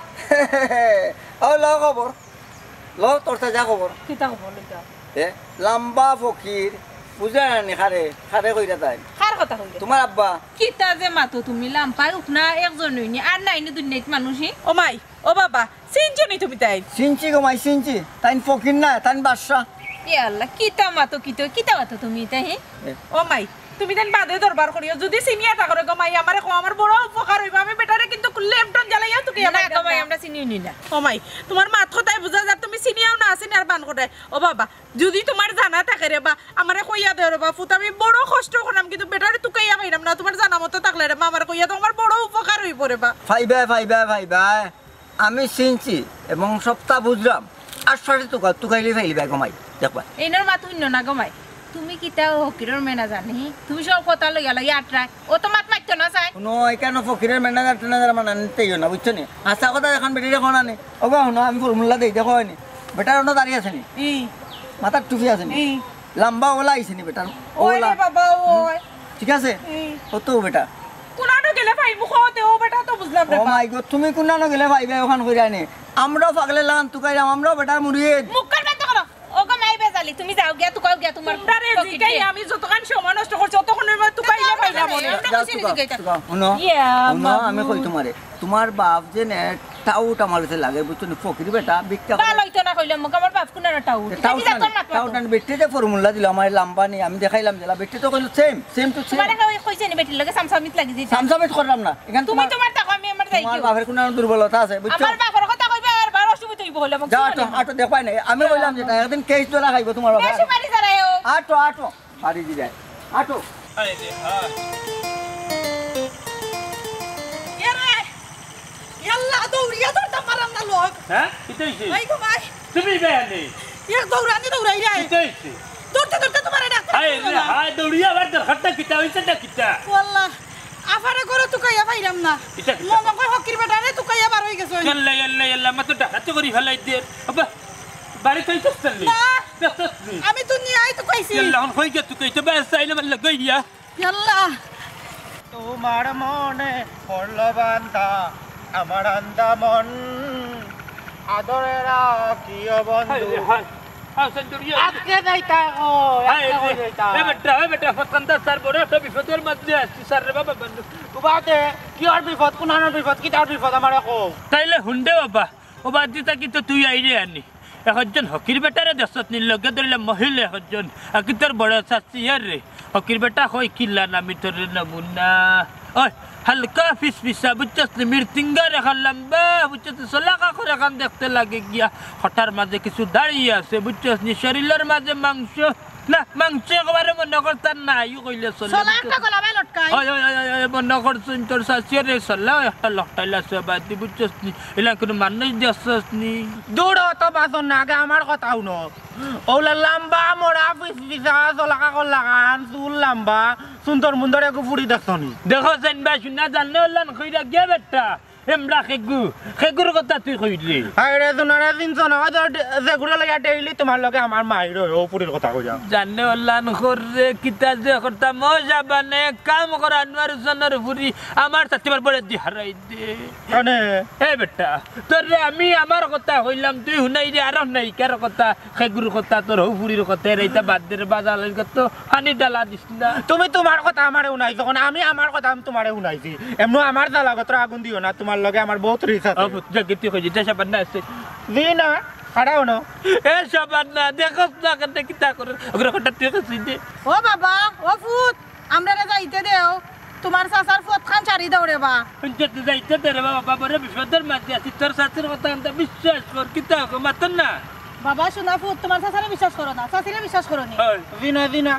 ও ল খবর। ল তোর তাজা খবর। কিতা খবর লইতা? এ, লম্বা ফকির, বুঝে না নি, খারে, খারে কইরা তাই। কার কথা কইরে? তোমার আব্বা। কিতা যে মাতো তুমি, লাম্পাই উকনা একজন হইনি, আর নাইনি দুনিয়াত মানুষই। ও মাই, ও বাবা, চিনছো নি তুমি তাই? চিনছি গো মাই, চিনছি। তাইন ফকির না, তাইন বাদশা। এ আল্লাহ, কিতা মাতো, কিতা, কিতা মাতো তুমি তাই, হে? এ। ও মাই, তুমি তাইন বাদে দরবার করিও। যদি চিনিয়া থাকো রে গো মাই, আমারে কও, আমার বড় উপকার হইব। আমি বেটারে কিন্তু লেপটন জ্বালাইয়া তুকে না গো মাই, আমরা চিনিও নি না। ও মাই, তোমার মাত কথায় বুঝা যায় তুমি চিনিয়াও না, চিনার বান করে। ও বাবা, যদি তোমার জানা থাকে রে বা, আমারে কইয়া দেও রে বা, ফুত, আমি বড় কষ্ট করলাম, কিন্তু বেটারে তুকাইয়া পাইলাম না, তোমার জানা মতো থাকলে রে বা, আমারে কইয়া দেও, আমার বড় উপকার হইব রে বা। ফাইবায়, ফাইবায়, ফাইবায়। আমি চিনছি এবং সবটা বুঝলাম। আশ্বাসে তুকা-, তুকাইলে ফাইলিবায় গো মাই, দেখবায়। এইনর মাত হুনো না গো মাই। তুমি কিতা ও ফকিরর ম্যানেজার নি? তুমি সব কথা লইয়া লইয়া আটরায়। ও তো মাত মাততো না চাই। হুনো, এখানো ফকিরর ম্যানেজার ট্যানেজার মানা নিতেইও না, বুঝছো নি? হাছা কথা এখন বেটিরে কও না নি। ওগো হুনো, আমি ফর্মুলা দেই, দেখো হয়নি। বেটার অনো দাড়ি আছে নি? ই। মাথার টুপি আছে নি? ই। লাম্বা ওলা আইছে নি বেটার? ওই ওলা। রে বাবা, ওই। ঠিক আছে? ই। কত বেটা? কুনানো গেলে পাইমু কও তে, ও বেটা তো বুঝলাম রে ও বা। মাই গো, তুমি কুনানো গেলে পাইবায় ওখান কইরায় নি। আমরাও পাগলের লাখান তুকাইরাম, আমরাও বেটার মুরিদ। মুখ কান বন্ধ করো। ওগো মাই বেজা খালি তুমি যাও গিয়া, তুকাও গিয়া তোমার তোমরারে পকেটে। জিকাই আমি যতক্ষণ সময় নষ্ট করছি, ততক্ষণ আমি তুকাইলে পাইলাম না। আমরা যাও, কইছি নি তুকাও, জিকাইতা? তুকাও। হুনো, ইয়া, হুনো, আমি মামু। কই তোমারে, তোমার বাপ যে নে টাউট আমার কাছে লাগে, বুঝছো নি? ফকির বেটা, ভিক্ষা করে। ভালোই তো না কইলাম, মুখ আমার বাপ কোন আর টাউট। এ, টাউট এটা না, তো না টাউট না, বেটে যে ফর্মুলা দিল আমার লাম্বা নেই, আমি দেখাইলাম যেলা, বেটে তো কইলো সেম, সেম টু সেম। তোমারে কই-, কইছে নি বেটির লগে সামসামিত লাগি দিতে? সামসামিত করলাম না। এখানে তুমি তোমার, তোমার থাকো, আমি আমার যাই তোমার গিয়া। বাপের কোনো দুর্বলতা আছে, বুঝছো? আমার বাপের কথা কইবে আর বার অসুবিধা হইব হইলে, বুঝছো যাও নি? তো, আটো, দেখবাই নাই। আমি কইলাম যেটা, একদিন কেস ধরা খাইব তোমার বাপে। বেশি মারি যারাইও। আটো, আটো, মারি দি যায়। আটো। আরে, হ্যাঁ। এরে, ইয়াল্লা, দৌড়িয়া ধরতাম পারলাম না লোক। হ্যাঁ? কিতা হইছে? এই গো ভাই। তুমি বেয়ানে। এক দৌড়ানি দৌড়াই রে। কিতা হইছে? ধরতে ধরতে তোমার এটা হায় রে, হায়, দৌড়িয়া আবার দরকারটা কিতা হইছে, এটা কিতা? ও আল্লাহ, আফারে ঘরো তুকাইয়া পাইলাম না। এটা কিতা? মনে কয় হকির বেটারে তুকাইয়া বার হই গেছে। ইয়াল্লা, ইয়াল্লা, ইয়াল্লা, মা তো ডাকাতি করি ফেলাই দে। আব্বা, বাড়ি কই করছলি? না। দেখছস নি? আমি তো নিয়ে আই তো কইছি। ইয়াল্লা, এখন কই গিয়া তুকাইতে? বাস, চাইলে মারলে গই গিয়া। ইয়াল্লা। তোমার মনে পড়ল বান্দা, আমার আন্দা মন, আদরে রাখিও বন্ধু। হায় রে, হায়। হায়, সেঞ্চুরি। আজকে যাইতা গো, হায় আজকে রে। যাইতা। এ বেটা, এ বেটা, ফতকান্দার স্যার, বড় একটা বিপদের মাঝে আছি, স্যার রে বাবা, বন্ধু। উবাদে, কি আর বিপদ, কোন আনার বিপদ, কি তার বিপদ, আমারে কও। তাইলে হুন দে বাবা, ও বাদ দিতা কি তো তুই আইরে আনি। একজন হকির বেটারে দেখছত নি, লগে ধরিলে মহিলা একজন, আকি তোর বড় চাচি রে। হকির বেটা কই কিলা নামি তোর নমুনা। ওই, হালকা ফিসফিসা, বুঝছস নি? মিরতিঙ্গার এখান লম্বা, বুঝছস নি? সলাকা করে এখান দেখতে লাগে গিয়া। হঠার মাঝে কিছু দাড়ি আছে, বুঝছস নি? শরীরের মাঝে মাংস, না, মাংস একেবারে মনে করতার নাই, ইউ কইলে চলে। সলা একটা গলা বায় লটকাই। ওই, ওই, ওই, ওই, ওই, মনে করছইন তোর চাচিয়ে রে, সলা একটা লটকাইল আছে, বাদ দি, বুঝছস নি? ইলা কোনো মানুষ দেখছস নি? দূর অত বাসন না, আগে আমার কথা হুনো। ওলা লম্বা, মোড়া, পিস পিসা, সলা কাকর লাখান, চুল লম্বা, সুন্দর মুন্দর এগু ফুড়ি দেখছো নি? দেখো, সেন ভাই, শুনা জানলে ওলান কইরা গিয়া বেটা। এমরা খেগু, খেগুর কথা তুই কইলি। আরে সোনারে চিনছো না, ওই তো ডে-, যেগুরে লইয়া ডেইলি তোমার লগে আমার মাইর অয়, ও ফুড়ির কথা কইয়া। জানে ওলান কররে, কিতা যে করতাম, ও যাবা নে, কাম করা আনোয়ার হোসেনের ফুড়ি, আমার চাচিবার বড় দি হারাই দে। মানে? এ বেটা, তোরে আমি আমার কথা কইলাম, তুই হুনাই রে, আর নাই কার কথা, খেগুর কথা, তোর হউ ফুড়ির কথা, এর এইটা বাদ দে রে, বাজার লাগি তো পানি ডালা দিস না। তুমি তোমার কথা আমারে হুনাইছো, কোন আমি আমার কথা আমি তোমারে হুনাইছি। এমনও আমার জ্বালা গতরে আগুন দিও না, তোমার লগে আমার বহুত রিস আছে। ও পুত, যা গিতি কইছি, যা সাবান না আছে। জি না, খাড়া হনো। এ সাবান না, দেখছ না কেন কিতা করে? ওগুলো হঠাৎ তুই কইছিস যে। ও বাবা, ও পুত, আমরারে যাইতে দেও। তোমার চাচার ফুয়াত খান ছাড়ি দাও রে বা। হুনতে তো যাইতে দে রে বাবা, বাবারে বিপদের মাঝে আছি, তোর চাচির কথা আনতে বিশ্বাস কর, কিতা গো মাতন না? বাবা, শোনা ফুত, তোমার চাচারে বিশ্বাস করো না, চাচিরে বিশ্বাস করো নি। হয়। জি না, জি না।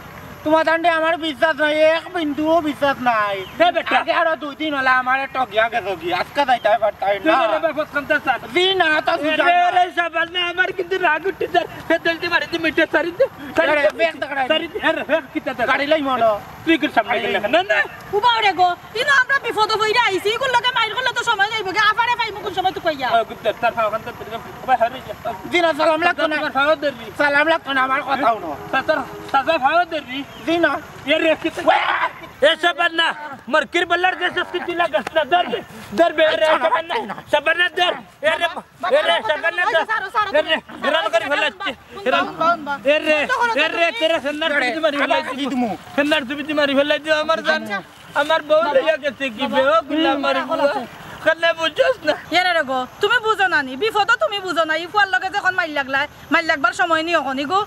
তোমার দান্ডে আমার বিশ্বাস নাই, এক বিন্দুও বিশ্বাস নাই। হে বেটা। আগে আরো দুই দিন হলে আমার টগিয়া গেছো কি, আজকে যাইতে পারতাই তুই না। রে বাবা, ফোন করতে চাস। জি না, তো এ সুজা রে, না। রে, সাবান না, আমার কিন্তু রাগ উঠে যার। সে দলতে মারি দি মিটে সারি দে। সারি আরে, দে, ব্যাগ দেখাই। সারি দে। আরে, ব্যাগ কিতা দে? গাড়ি লাই মনো। তুই কি সামনে গাড়ি গেলে লাই। না, না। উবাও রে গো, ইনো আমরা বিপদ হইরা আইছি, ইগুর লগে মাইর করলে তো সময় যাইব গে, আফারে পাইমু কোন সময় তুকাইয়া? ও, গুপ্তা, তার ফাও খান তো তুই ভাই হারি যা। জি না, সালাম লাগতো না। তার ফাও ধরবি। সালাম লাগতো না, আমার কথা হুনো। তার, তার, তার ফাও ধরবি। জি না। এ রে, কি তো এ সাবান না, মরকির বলার যে সব কিছু লাগাস না, ধর বে, ধর বে, এ রে, সাবান না, সাবান না, ধর। এ রে, এ রে, সাবান না, ধর। এ রে, হেরান করে ফেলাইছে। হেরান। এ রে, এ রে, তোরা সেন্নার তুই মারি ফেলাই দিমু। সেন্নার তুই মারি ফেলাই দিও আমার জান। আমার বউ লইয়া গেছে কি বে, ও গুলা মারি বুয়া। কেনে বুঝছস না? এরে রে গো, তুমি বুঝো না নি, বিপদ তুমি বুঝো না। ই ফুয়ার লগে যখন মাইর লাগলায়, মাইর লাগবার সময় নি অখন ইগু।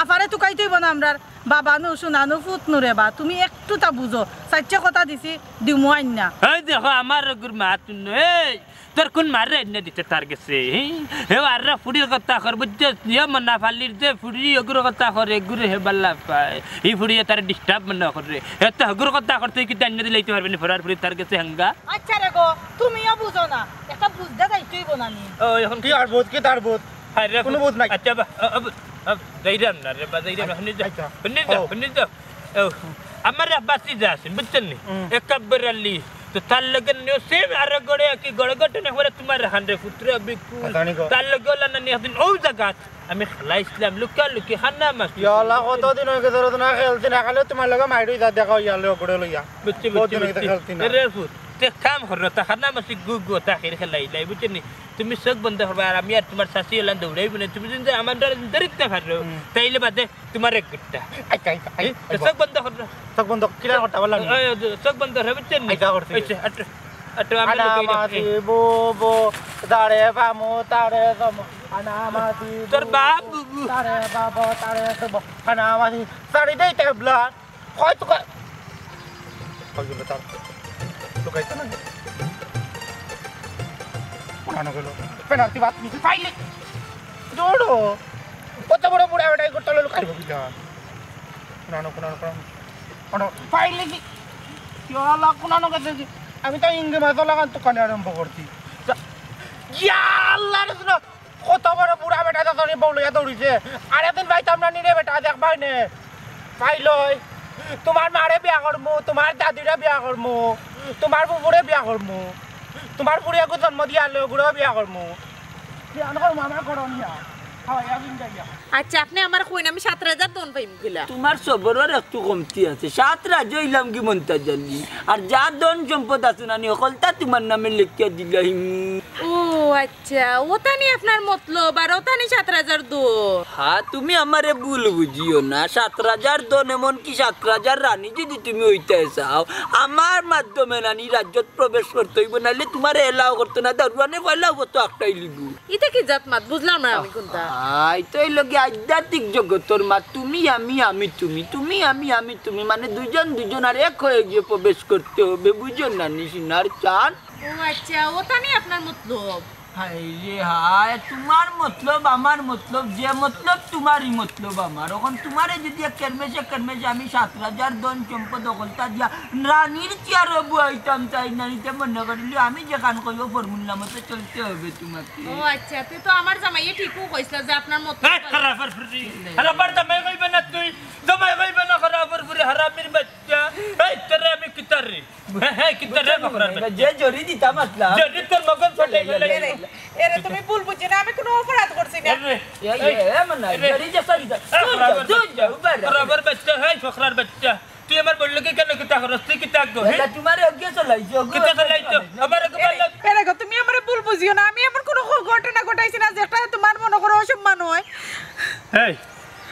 আফারে তুকাইতে অইব না আমরার। বাবা নু, সোনা নু, ফুত নু রে বা, তুমি একটু তা বুঝো। চাইরটা কথা দিছি, দিমু আইন্না। এই দেখো, আমার রগুর মা তুই নু, এই, তোর কোন মারে আইন্না দিতে তার গেছে, হি? হে আর ফুড়ির কথা কর, বুঝছস? ইয়ে মনা ফালির যে ফুড়ি, ওগুর কথা কর, এগুরে হে বালা পায়। ই ফুড়িয়ে তার disturb মনে করে। হে তো হগুর কথা কর, তুই কিতা আইন্না দিলে ইতে পারবে নি, ফরার ফুড়ি তার গেছে হাঙ্গা। আচ্ছা রে গো, তুমিও বুঝো না। একটা বুঝতে যাইতে অইব না নি। ও, এখন কি আর বুঝ, কি তার বুঝ? হায় রে, কোনো বুঝ নাই। আচ্ছা, বা, আ, আ, আ, যাইরাম না রে, বা, যাইরাম না, হুনি যা, আচ্ছা। হুনি যা, ও। হুনি যা। ও, আমার এক বাতিজা আছে, বুঝছইন নি? হুম। একাব্বর আলী, তো তার লগে নিও same আর গড়ে কি গড়ে গঠন একবারে তোমার হান্ডে পুত্র বিকুল। আচ্ছা, নিকো। তার লগে ওলা না নিয়ে একদিন ও জায়গা আমি খেলাইছিলাম, লুকা লুকি খান্না মাছ। ইয়া আল্লাহ, কতদিন হয়ে গেছে রে, না খেলছি না, খালি তোমার লগে মাইরই যা দেখা হইয়া লো গড়ে লইয়া। বুঝছি, বহুত বুঝছি, দিন হয়ে গেছে বুঝছি। খেলছি না। এ রে ফুত, এক কাম করো, তা খানা মাসি গু গু তা খের খেলাই লাই, বুঝছো নি? তুমি চোখ বন্ধ করবা, আর আমি আর তুমার শাশি এলান দৌড়াইবো না। তুমি যদি আমার ডরে ধরিতে পারো, তাইলে বাদে তুমার এক গুট্টা। আচ্ছা, আচ্ছা, এই, আচ্ছা। চোখ বন্ধ করো। চোখ বন্ধ, কিলা কথা বললাম? ওই, ওই, চোখ বন্ধ করো, বুঝছো নি? আচ্ছা, করছি। ওই যে, আটো, আটো, আমি আনা লুকাই রাখি। মাসি বো বো, তারে বামু, তারে বামু, আনা মাসি তোর বো বাপ বো, বুবু। তারে বাবু, তারে বাবু, আনা মাসি, সারি দেই টেবলা। কয় তো কয়। কই গেল তার? লুকাইতো না। কোনানো গেল? পেনাল্টি বাদ নিতে পাইলে। দৌড়ো। কত বড় বুড়া বেটা, এই করতে লুকাইবো কিলা? কোনানো, কোনানো, কোনানো। কোনানো, পাইলে কি? ইয়াল্লা, কোনানো গেছে কি? আমি তো ইংরেজি মাছ লাগান তো কানে আরম্ভ করছি। যা। ইয়া আল্লাহ রে, শুনো। কত বড় বুড়া বেটা, যতনি বউ লইয়া দৌড়িছে। আরে দিন ভাই, তোমরা নিরে বেটা, দেখবাই নে। পাইলই, তুমার মারে বিয়া করমু, তুমার দাদিরে বিয়া করমু, তুমার বুবুরে বিয়া করমু, তুমার বুড়ি এগু জন্ম দিয়া আনলে, ওগুরেও বিয়া করমু। বিয়া না করমু, আমার ঘরো নিয়া। খাওয়াইয়া দিন যাইয়া। আচ্ছা, আপনে আমারে কইন, আমি সাত হাজার ধন পাইমু কিলা? তুমার সবরর একটু কমতি আছে। সাত রাজ্য অইলাম কি মন্তাজ আলী? আর যা ধন সম্পদ আছে না নি, হকলতা তুমার নামে লেখিয়া দিলাইমু। ও আচ্ছা, ওতা নি আপনার মতলব, আর ওতা নি সাত হাজার ধন। হ্যাঁ, তুমি আমারে ভুল বুঝিও না। সাত হাজার ধন, এমনকি সাত হাজার রানী যদি তুমি অইতায় চাও, আমার মাধ্যমে নানি রাজ্যত প্রবেশ করতে অইবো, নাইলে তুমারে এলাও করতো না, দারুয়ানে পয়লা অবস্থা আটকাই লিবো। ইতা কি জাত মাত? বুঝলাম না আমি কোনটা। আই তো এই লগে আধ্যাত্মিক জগতর মাত, তুমি আমি, আমি তুমি, তুমি আমি, আমি তুমি, মানে দুইজন দুইজন আর এক হয়ে গিয়ে প্রবেশ করতে হবে, বুঝো না নি সোনার চান? ও আচ্ছা, ওতা নি আপনার মতলব। হায় রে হায়, তুমার মতলব আমার মতলব, যে মতলব তুমারই মতলব আমার। অখন তুমারে যদি এক কেরমেশে কেরমেশে আমি সাত হাজার ধন সম্পদ হকলতা দিয়া রানীর চেয়ারো বওয়াইতাম চাই না, নিতে মনে করিলে আমি যেখান কইবো ফর্মুলা মতো চলতে হবে তুমাকে। ও আচ্ছা, তে তো আমার জামাইয়ে ঠিকউ কইছলা যে আপনার মতলব। এই, খারাপর ফুরি। খারাপর জামাই কইবে না তুই, জামাই কইবে না খারাপর ফুরি, হারামির বাচ্চা। এই, তোরে আমি কিতারে? হ্যাঁ, হ্যাঁ, কিতারে ফখরার বাচ্চা? যে জরি দিতাম আসলাম। জরি তোর মগজ ফাটাই গেল। এরে, এরে, তুমি ভুল বুঝো না, আমি কোনো অপরাধ করছি না। এরে, এ, এ, এ, মনে হয়, এরে। জরি যে সরি যা। এ, তুই যা, খরাবার তুই যা, বাচ্চা। উবার যা। খরাবার বাচ্চা, এই ফখরার বাচ্চা। তুই আমার বললে কি কেন কিতা খরচ? তুই কিতা গো, হ্যাঁ? বেটা, তোমারে অজ্ঞে চলাইছো, অজ্ঞে কিতা চলাইছো? চলাইছো। আমার এক এরে, বললে এরে গো, তুমি আমারে ভুল বুঝিও না, আমি এমন কোনো ঘ-, ঘটনা ঘটাইছি না যেটা তোমার মনে করো অসম্মান হয়। এই,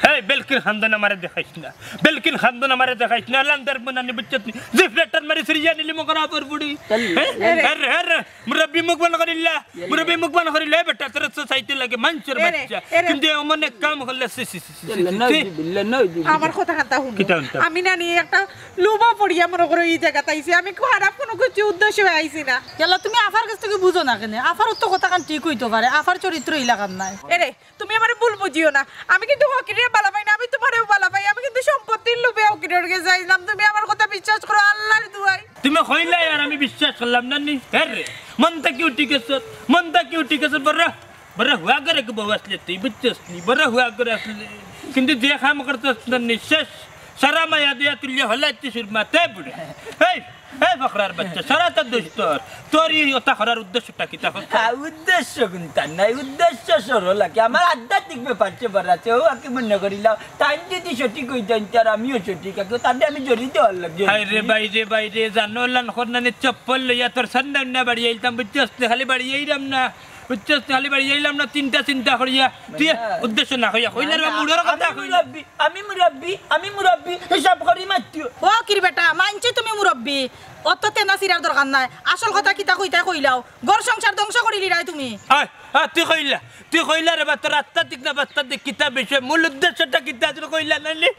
এই, বেলকির খান্দন আমারে দেখাইস না। বেলকির খান্দন আমারে দেখাইস না। লান্দার মনানি বুঝছত নি? জিফ লেটার মারি সিরিয়া নিলি মকরা পর বুড়ি। চল। হ্যাঁ? এরে। আরে, আরে, মুরব্বি মুখ বন্ধ করিল্লা। মুরব্বি মুখ বন্ধ করিল্লা। এ বেটা, তোর সোসাইটি লাগে মানষর এরে, বাচ্চা। এরে। কিন্তু এমন এক কাম করলে, সি, সি, সি, সি, সি, চল, সি, না সি। দিবি, না দিবি। আমার কথা কান্তা হুনো। কিতা হুনতাম? আমি না নিয়ে একটা লোভা পড়িয়া মনে করো এই জায়গাত আইছি। আমি খারাপ কোনো কিছু উদ্দেশ্য আইছি না। ইয়াল্লা, তুমি আফার কাছ থেকে বুঝো না কেনে? আফার তো কথা কান ঠিক হইতো পারে, আফার চরিত্র ইলাকার নাই। এরে, তুমি আমারে ভুল বুঝিও না, আমি কিন্তু ফকিররে বালা পাই না, আমি তোমারেও বালা পাই, আমি কিন্তু সম্পত্তির লোভে ফকিরর গেছে আইলাম, তুমি আমার কথা বিশ্বাস করো, আল্লাহর দুয়াই। তুমি কইলাই আর আমি বিশ্বাস করলাম না নি। হ্যাঁ রে, মন থাকি উঠি গেছত, মন থাকি উঠি গেছত, বড়, বড় হুয়া করে বউ আসলে তুই বুঝছস নি, বড় হুয়া করে আসলে। কিন্তু যে কাম করছস না নি, শেষ, সারা মায়া দিয়া তুলিয়া হলাইতে সুরমা, তে বুড়া। এই, এই ফখরার বাচ্চা, সারা তো দুষ তোর। তোর এই ওটা করার উদ্দেশ্যটা কিতা? হ্যাঁ, উদ্দেশ্য কোনটা নাই, উদ্দেশ্য সরল আর কি। আমার আধ্যাত্মিক ব্যাপার চেপার আছে, ও আর কি মনে করিলাম, তাই যদি সঠিক হই যান, তার আমিও সঠিক, আর কি তাতে আমি জড়িত হওয়ার লাগে। হায় রে ভাই রে ভাই রে, জানো লান খরনানি চপ্পল লইয়া তোর সান্না উন্না বাড়ি আইতাম, বুঝছস নি? খালি বাড়ি আইলাম না, বুঝছস নি? খালি বাড়ি আইলাম না, চিন্তা চিন্তা করিয়া। তুই না। উদ্দেশ্য না হইয়া কইলার না, বা না, মুড়র কথা আমি কইলা। মুরব্বি, আমি মুরব্বি, আমি মুরব্বি, হিসাব করি মাতিও। ও কির বেটা, মানছি তুমি মুরব্বি, অত তেনা সিরার দরকার নাই। আসল কথা কিতা কইতায় কইলাও, ঘর সংসার ধ্বংস করিলিরায় তুমি। আয়, আয়, তুই কইলা, তুই কইলা রে বা, তোর আত্মা ঠিক না বাত্তা দিক কিতা বিষয়, মূল উদ্দেশ্যটা কিতা তুই কইলা নাইলে?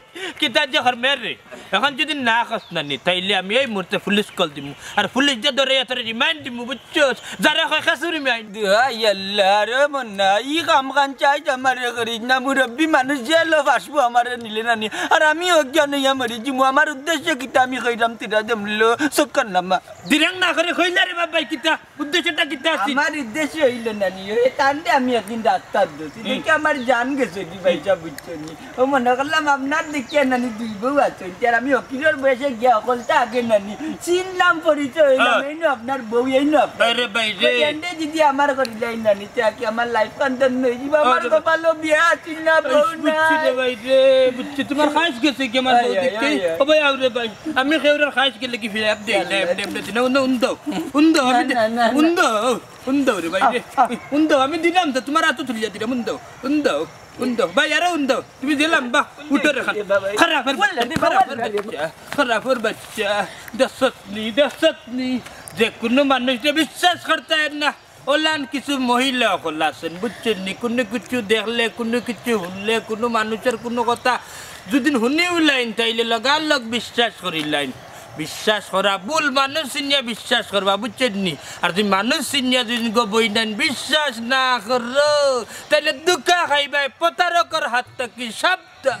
কিতা যে কর মেরে? এখন যদি না কস না নি, তাইলে আমি এই মুহূর্তে পুলিশ কল দিমু। আর পুলিশ যে ধরে তোরে রিমান্ড দিমু, বুঝছস? যারা কয় খাসু রিমান্ড। হায় আল্লাহ রে মন্না, ই কাম খান চাই আমারে করিস না, মুরব্বি মানুষ যে লো ফাসবো আমারে নিলে না নি। আর আমি অজ্ঞান হইয়া মরি যিমু, আমার উদ্দেশ্য কিতা আমি কইলাম তিরা দেমলো, চক্কর নামা। দিরাং না করে কইলা রে বাবাই কিতা? উদ্দেশ্যটা কিতা আছে? আমার উদ্দেশ্য হইল না নি, ওই তানরে আমি একদিন রাস্তার দোষী। হুম। দেখি আমার জান গেছে কি ভাই সাহেব, বুঝছো নি? ও মনে করলাম আপনার দেখিয়া নানি দুই বউ আছইন, আর আমি ফকিরর বয়সে গিয়া হকলতা আগে নানি চিনলাম, পরিচয় হইলাম, হ্যাঁ। এই নো আপনার বউ, এই নো আপনার। আরে ভাই রে। তো এন্ডে যদি আমার করিলাই নানি, তে কি আমার লাইফ কান্দন নই, আমার আরে কপালো বিয়া আছিল না, বউ বুঝছি রে নাই। ভাই রে, বুঝছি। তোমার খাইছ গেছে কি আমার বউ আয়, আয়, দেখতে? আয়, আয়। ও ভাই, আও রে ভাই, আমি খেউরার খাইছ গেলে কি ফিরে আপ দেই না, আয়, আয়। এমনি, এমনি না, উন্দো, উন্দো, উন্দো, আমি দি-, না, না, না। উন্দো, উন্দো রে ভাই রে। উন্দো, আমি দিলাম তো, তুমার আতো তুলিয়া দিলাম, উন্দো, উন্দো, উন্দো। ভাই, আরে উন্দো, তুমি দিলাম, বাহ, উঠো রে, খারাপ। খারাপর বাচ্চা, খারাপর বাচ্চা, খারাপর বাচ্চা। দেখছত নি, দেখছত নি, যে কুনু মানুষরে বিশ্বাস করতে হয় না। ওলান কিছু মহিলা অকল আছইন, বুঝছইন নি? কুনু কিছু দেখলে, কুনু কিছু হুনলে, কুনু মানুষর কুনু কথা যুদি হুনি উলাইন, তাইলে লগালগ বিশ্বাস করিলাইন। বিশ্বাস করা ভুল, মানুষ চিনিয়া বিশ্বাস করবা, বুঝছইন নি? আর যুদি মানুষ চিনিয়া যুদি গো বইনাইন বিশ্বাস না করো, তাইলে ধুকা খাইবায়, প্রতারকর হাত থাকি সাবধান।